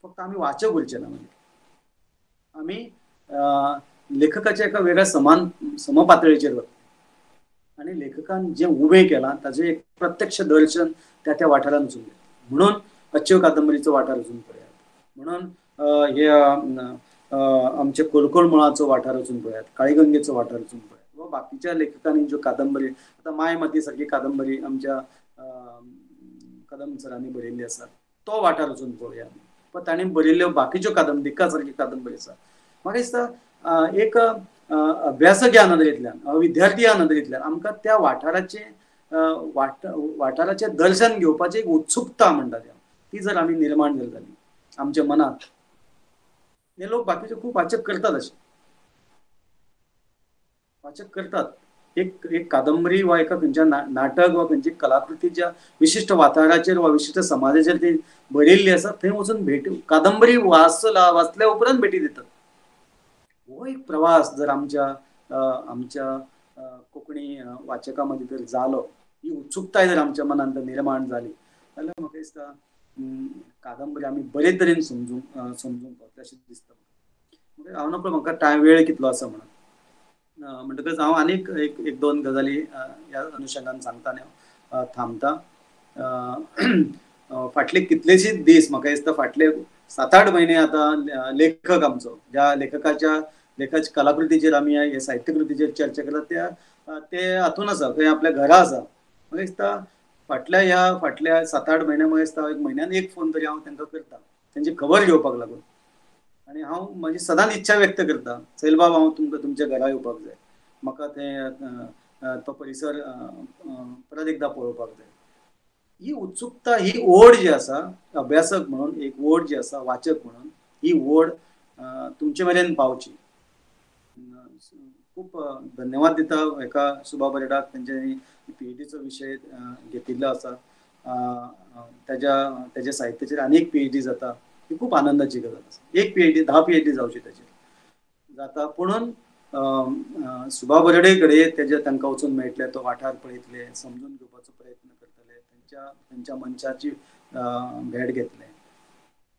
फक्त आमी वाचक उरचे ना, मागीर आमी लेखकाच्या एका वेगळ्या समान समपातळीचेर वतले आनी लेखकान जें उबें केलां ताजें एक प्रत्यक्ष दर्शन त्या त्या वाठारान वचून घेतलें. म्हणून अच्छेव कादंबरीचो वाठार वचून पळयात, म्हणून हे आमचे कोलकोळ मुळाचो वाठार वचून पळयात, काळीगंगेचो वाठार वचून पळयात, वा बाकीच्या लेखकांनी ज्यो कादंबरी, आतां माय माती सारकी कादंबरी आमच्या कदम सरांनी बरयल्ली आसा, तो वाठार वचून पळोवया. पण तांणी बरयल्ल्यो बाकीच्यो कादंबरी, दिक्का सारकी कादंबरी आसा. म्हाका दिसता एक अभ्यासक ह्या नदरेंतल्यान, विद्यार्थी ह्या नदरेंतल्यान आमकां त्या वाठाराचें वाठाराचें दर्शन घेवपाची एक उत्सुकता म्हणटा ती जर आमी निर्माण जर जाली आमच्या मनांत, हे लोक बाकीचे खूब वाचक करतात, अशे वाचक करतात. एक एक कादंबरी वा एका खंयच्या नाटक वा खंयची कलाकृती ज्या विशिश्ट वाठाराचेर वा विशिश्ट समाजाचेर ती बरयल्ली आसा थंय वचून भेट, कादंबरी वाचल्या उपरांत भेटी दितात. हो एक प्रवास जर आमच्या आमच्या कोंकणी वाचकां मदीं जर जालो, ही उत्सुकताय जर आमच्या मनांत निर्माण जाली जाल्यार म्हाका दिसता कादंबरी आमी बरे तरेन समजूंक समजूंक पावतले अशें दिसता. हांव नकळो म्हाका टायम वेळ कितलो आसा म्हणून, म्हणटकच हांव आनीक एक एक दोन गजाली ह्या अनुशंगान सांगता आनी हांव थांबता. फाटले कितलेशेच दीस म्हाका दिसता फाटले 7-8 म्हयने आतां लेखक आमचो, ज्या लेखकाच्या लेखक कलाकृतीचेर आमी हे साहित्यकृतीचेर चर्चा करतात त्या ते हातून आसा, थंय आपल्या घरा आसा. म्हाका दिसता फाटल्या ह्या फाटल्या 7-8 म्हयन्या म्हाका दिसता एक म्हयन्यान एक फोन तरी हांव तांकां करता, तांची खबर घेवपाक लागून. आनी हांव म्हजी सदांच इच्छा व्यक्त करता, सैलबाब हांव तुमकां तुमच्या घरा येवपाक जाय, म्हाका थंय तो परिसर परत एकदां पळोवपाक जाय. ही उत्सुकता, ही ओढ जी आसा अभ्यासक म्हणून एक ओढ जी आसा, वाचक म्हणून ही ओढ तुमचे मेरेन पावची. खूब धन्यवाद दिता एका सुभा बरडाक, तेंच्यांनी पीएचडीचो विशय घेतिल्लो आसा, ताज्या ताज्या साहित्याचेर आनीक पीएचडी जाता, ही खूब आनंदाची गजाल आसा. एक पीएचडी 10 पीएचडी जावची ताचेर जाता, पुणून सुभा बरडे कडेन तेजे तांकां वचून मेळटले, तो वाठार पळयतले, समजून घेवपाचो प्रयत्न करतले, तेंच्या तेंच्या मनशाची भेट घेतले.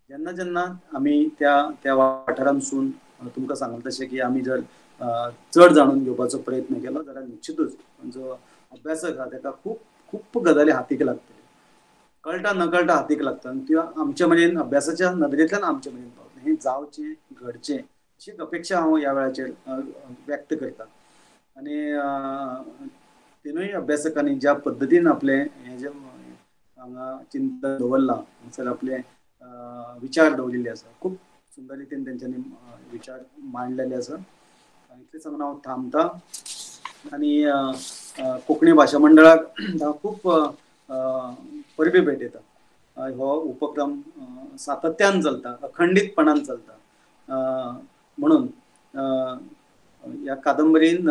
जेन्ना जेन्ना आमी त्या त्या वाठारांतसून तुमकां सांगलें तशें की आमी जर चड जाणून घेवपाचो प्रयत्न केलो जाल्यार निश्चितूच जो अभ्यासक आसा ताका खूब खूब गजाली हातीक लागतल्यो, कळटा नकळटा हातीक लागता आनी त्यो आमचे मेरेन अभ्यासाच्या नदरेंतल्यान आमचे मेरेन पावतलें. हें जावचें, घडचें अशी एक अपेक्षा हांव ह्या वेळाचेर व्यक्त करता. आनी तिनूय अभ्यासकांनी ज्या पद्दतीन आपलें हें जें हांगा चिंतन दवरलां, हांगासर आपले विचार दवरिल्ले आसा, खूब सुंदर रितीन तेंच्यांनी विचार मांडलेले आसा. इतलें सांगून हांव थांबता आनी कोंकणी भाशा मंडळाक हांव खूब परबीं भेटयता. हो उपक्रम सातत्यान चलता, अखंडीतपणान चलता म्हणून ह्या कादंबरीन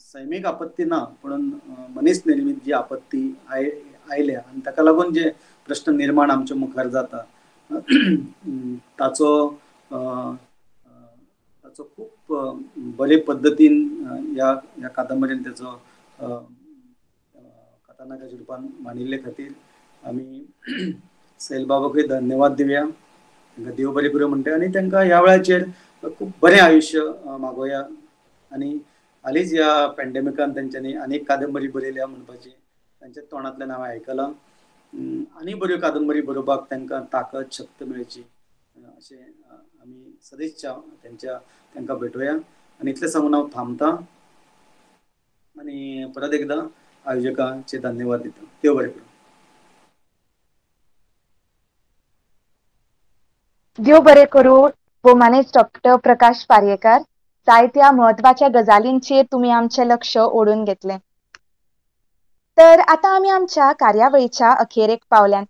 सैमीक आपत्ती ना, पूण मनीस निर्मीत जी आपत्ती आयल्या आनी ताका लागून जे प्रश्न निर्माण आमच्या मुखार जाता ताचो ताचो खूब बरे पद्दतीन ह्या ह्या कादंबरीन ताचो कथानकाच्या रुपान मांडिल्ले खातीर आमी सैलबाबाकूय धन्यवाद दिवया, तांकां देव बरें करूं म्हणटा आनी तांकां ह्या वेळाचेर खूब बरें आयुश्य मागोवया आनी हालींच ह्या पॅन्डेमिकान तेंच्यांनी आनीक कादंबरी बरयल्या म्हणपाची तांच्या तोंडांतल्यान हांवें आयकलां. आनी बऱ्यो कादंबरी बरोवपाक तांकां ताकद शक्त मेळची अशें आमी सदिच्छा तेंच्या तांकां भेटोवया. आनी इतलें सांगून हांव थांबता आनी परत एकदां आयोजकांचे धन्यवाद दिता. देव बरें करूं. देव बरें करूं भोवमानेस्त डॉक्टर प्रकाश पारयेकर. जायत्या म्हत्वाच्या गजालींचेर तुमी आमचें लक्ष ओडून घेतलें. तर आतां आमी आमच्या कार्यावळीच्या अखेरेक पावल्यात.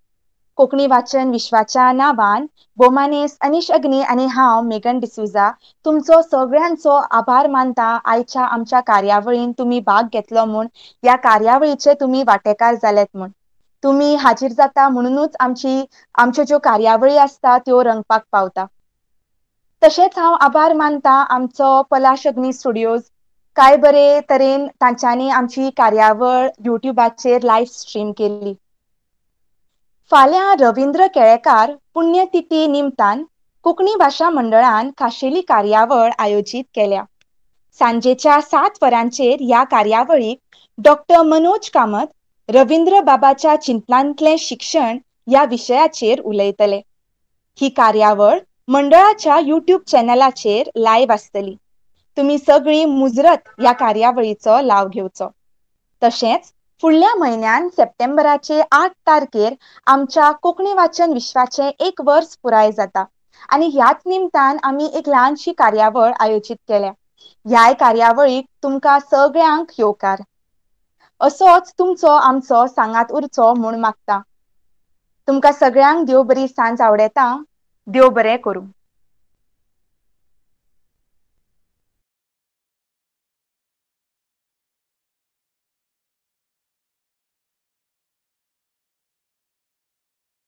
कोंकणी वाचन विश्वाच्या नांवान भोवमानेस्त अनीश अग्नी आनी हांव मेगन डिसुजा तुमचो सगळ्यांचो आभार मानता. आयच्या आमच्या कार्यावळीन तुमी भाग घेतलो म्हूण, ह्या कार्यावळीचे तुमी वांटेकार जाल्यात म्हूण, तुमी हाजीर जाता म्हणुनूच आमच्यो ज्यो कार्यावळी आसता त्यो रंगपाक पावता. तशेंच हांव आभार मानता आमचो पलाश अग्नी स्टुडियोज, काय बरे तरेन तांच्यांनी आमची कार्यावळ युट्युबाचेर लायव्ह स्ट्रीम केली. फाल्यां रवींद्र केळेकार पुण्यतिथी निमतान कोंकणी भाशा मंडळान खाशेली कार्यावळ आयोजीत केल्या. सांजेच्या 7 वरांचेर ह्या कार्यावळीक डॉक्टर मनोज कामत रवींद्र बाबाच्या चिंतनांतलें शिक्षण ह्या विशयाचेर उलयतले. ही कार्यावळ मंडळाच्या युट्यूब चॅनलाचेर लायव्ह आसतली. तुमी सगळीं मुजरत ह्या कार्यावळीचो लाव घेवचो. तशेंच फुडल्या म्हयन्यान सप्टेंबराचे 8 तारखेर आमच्या कोंकणी वाचन विश्वाचें 1 वर्स पुराय जाता आनी ह्याच निमतान आमी एक ल्हानशी कार्यावळ आयोजीत केल्या. ह्याय कार्यावळीक तुमकां सगळ्यांक येवकार. असोच तुमचो आमचो सांगात उरचो म्हूण मागता. तुमकां सगळ्यांक देव बरी सांज आवडेता. देव बरें करूं.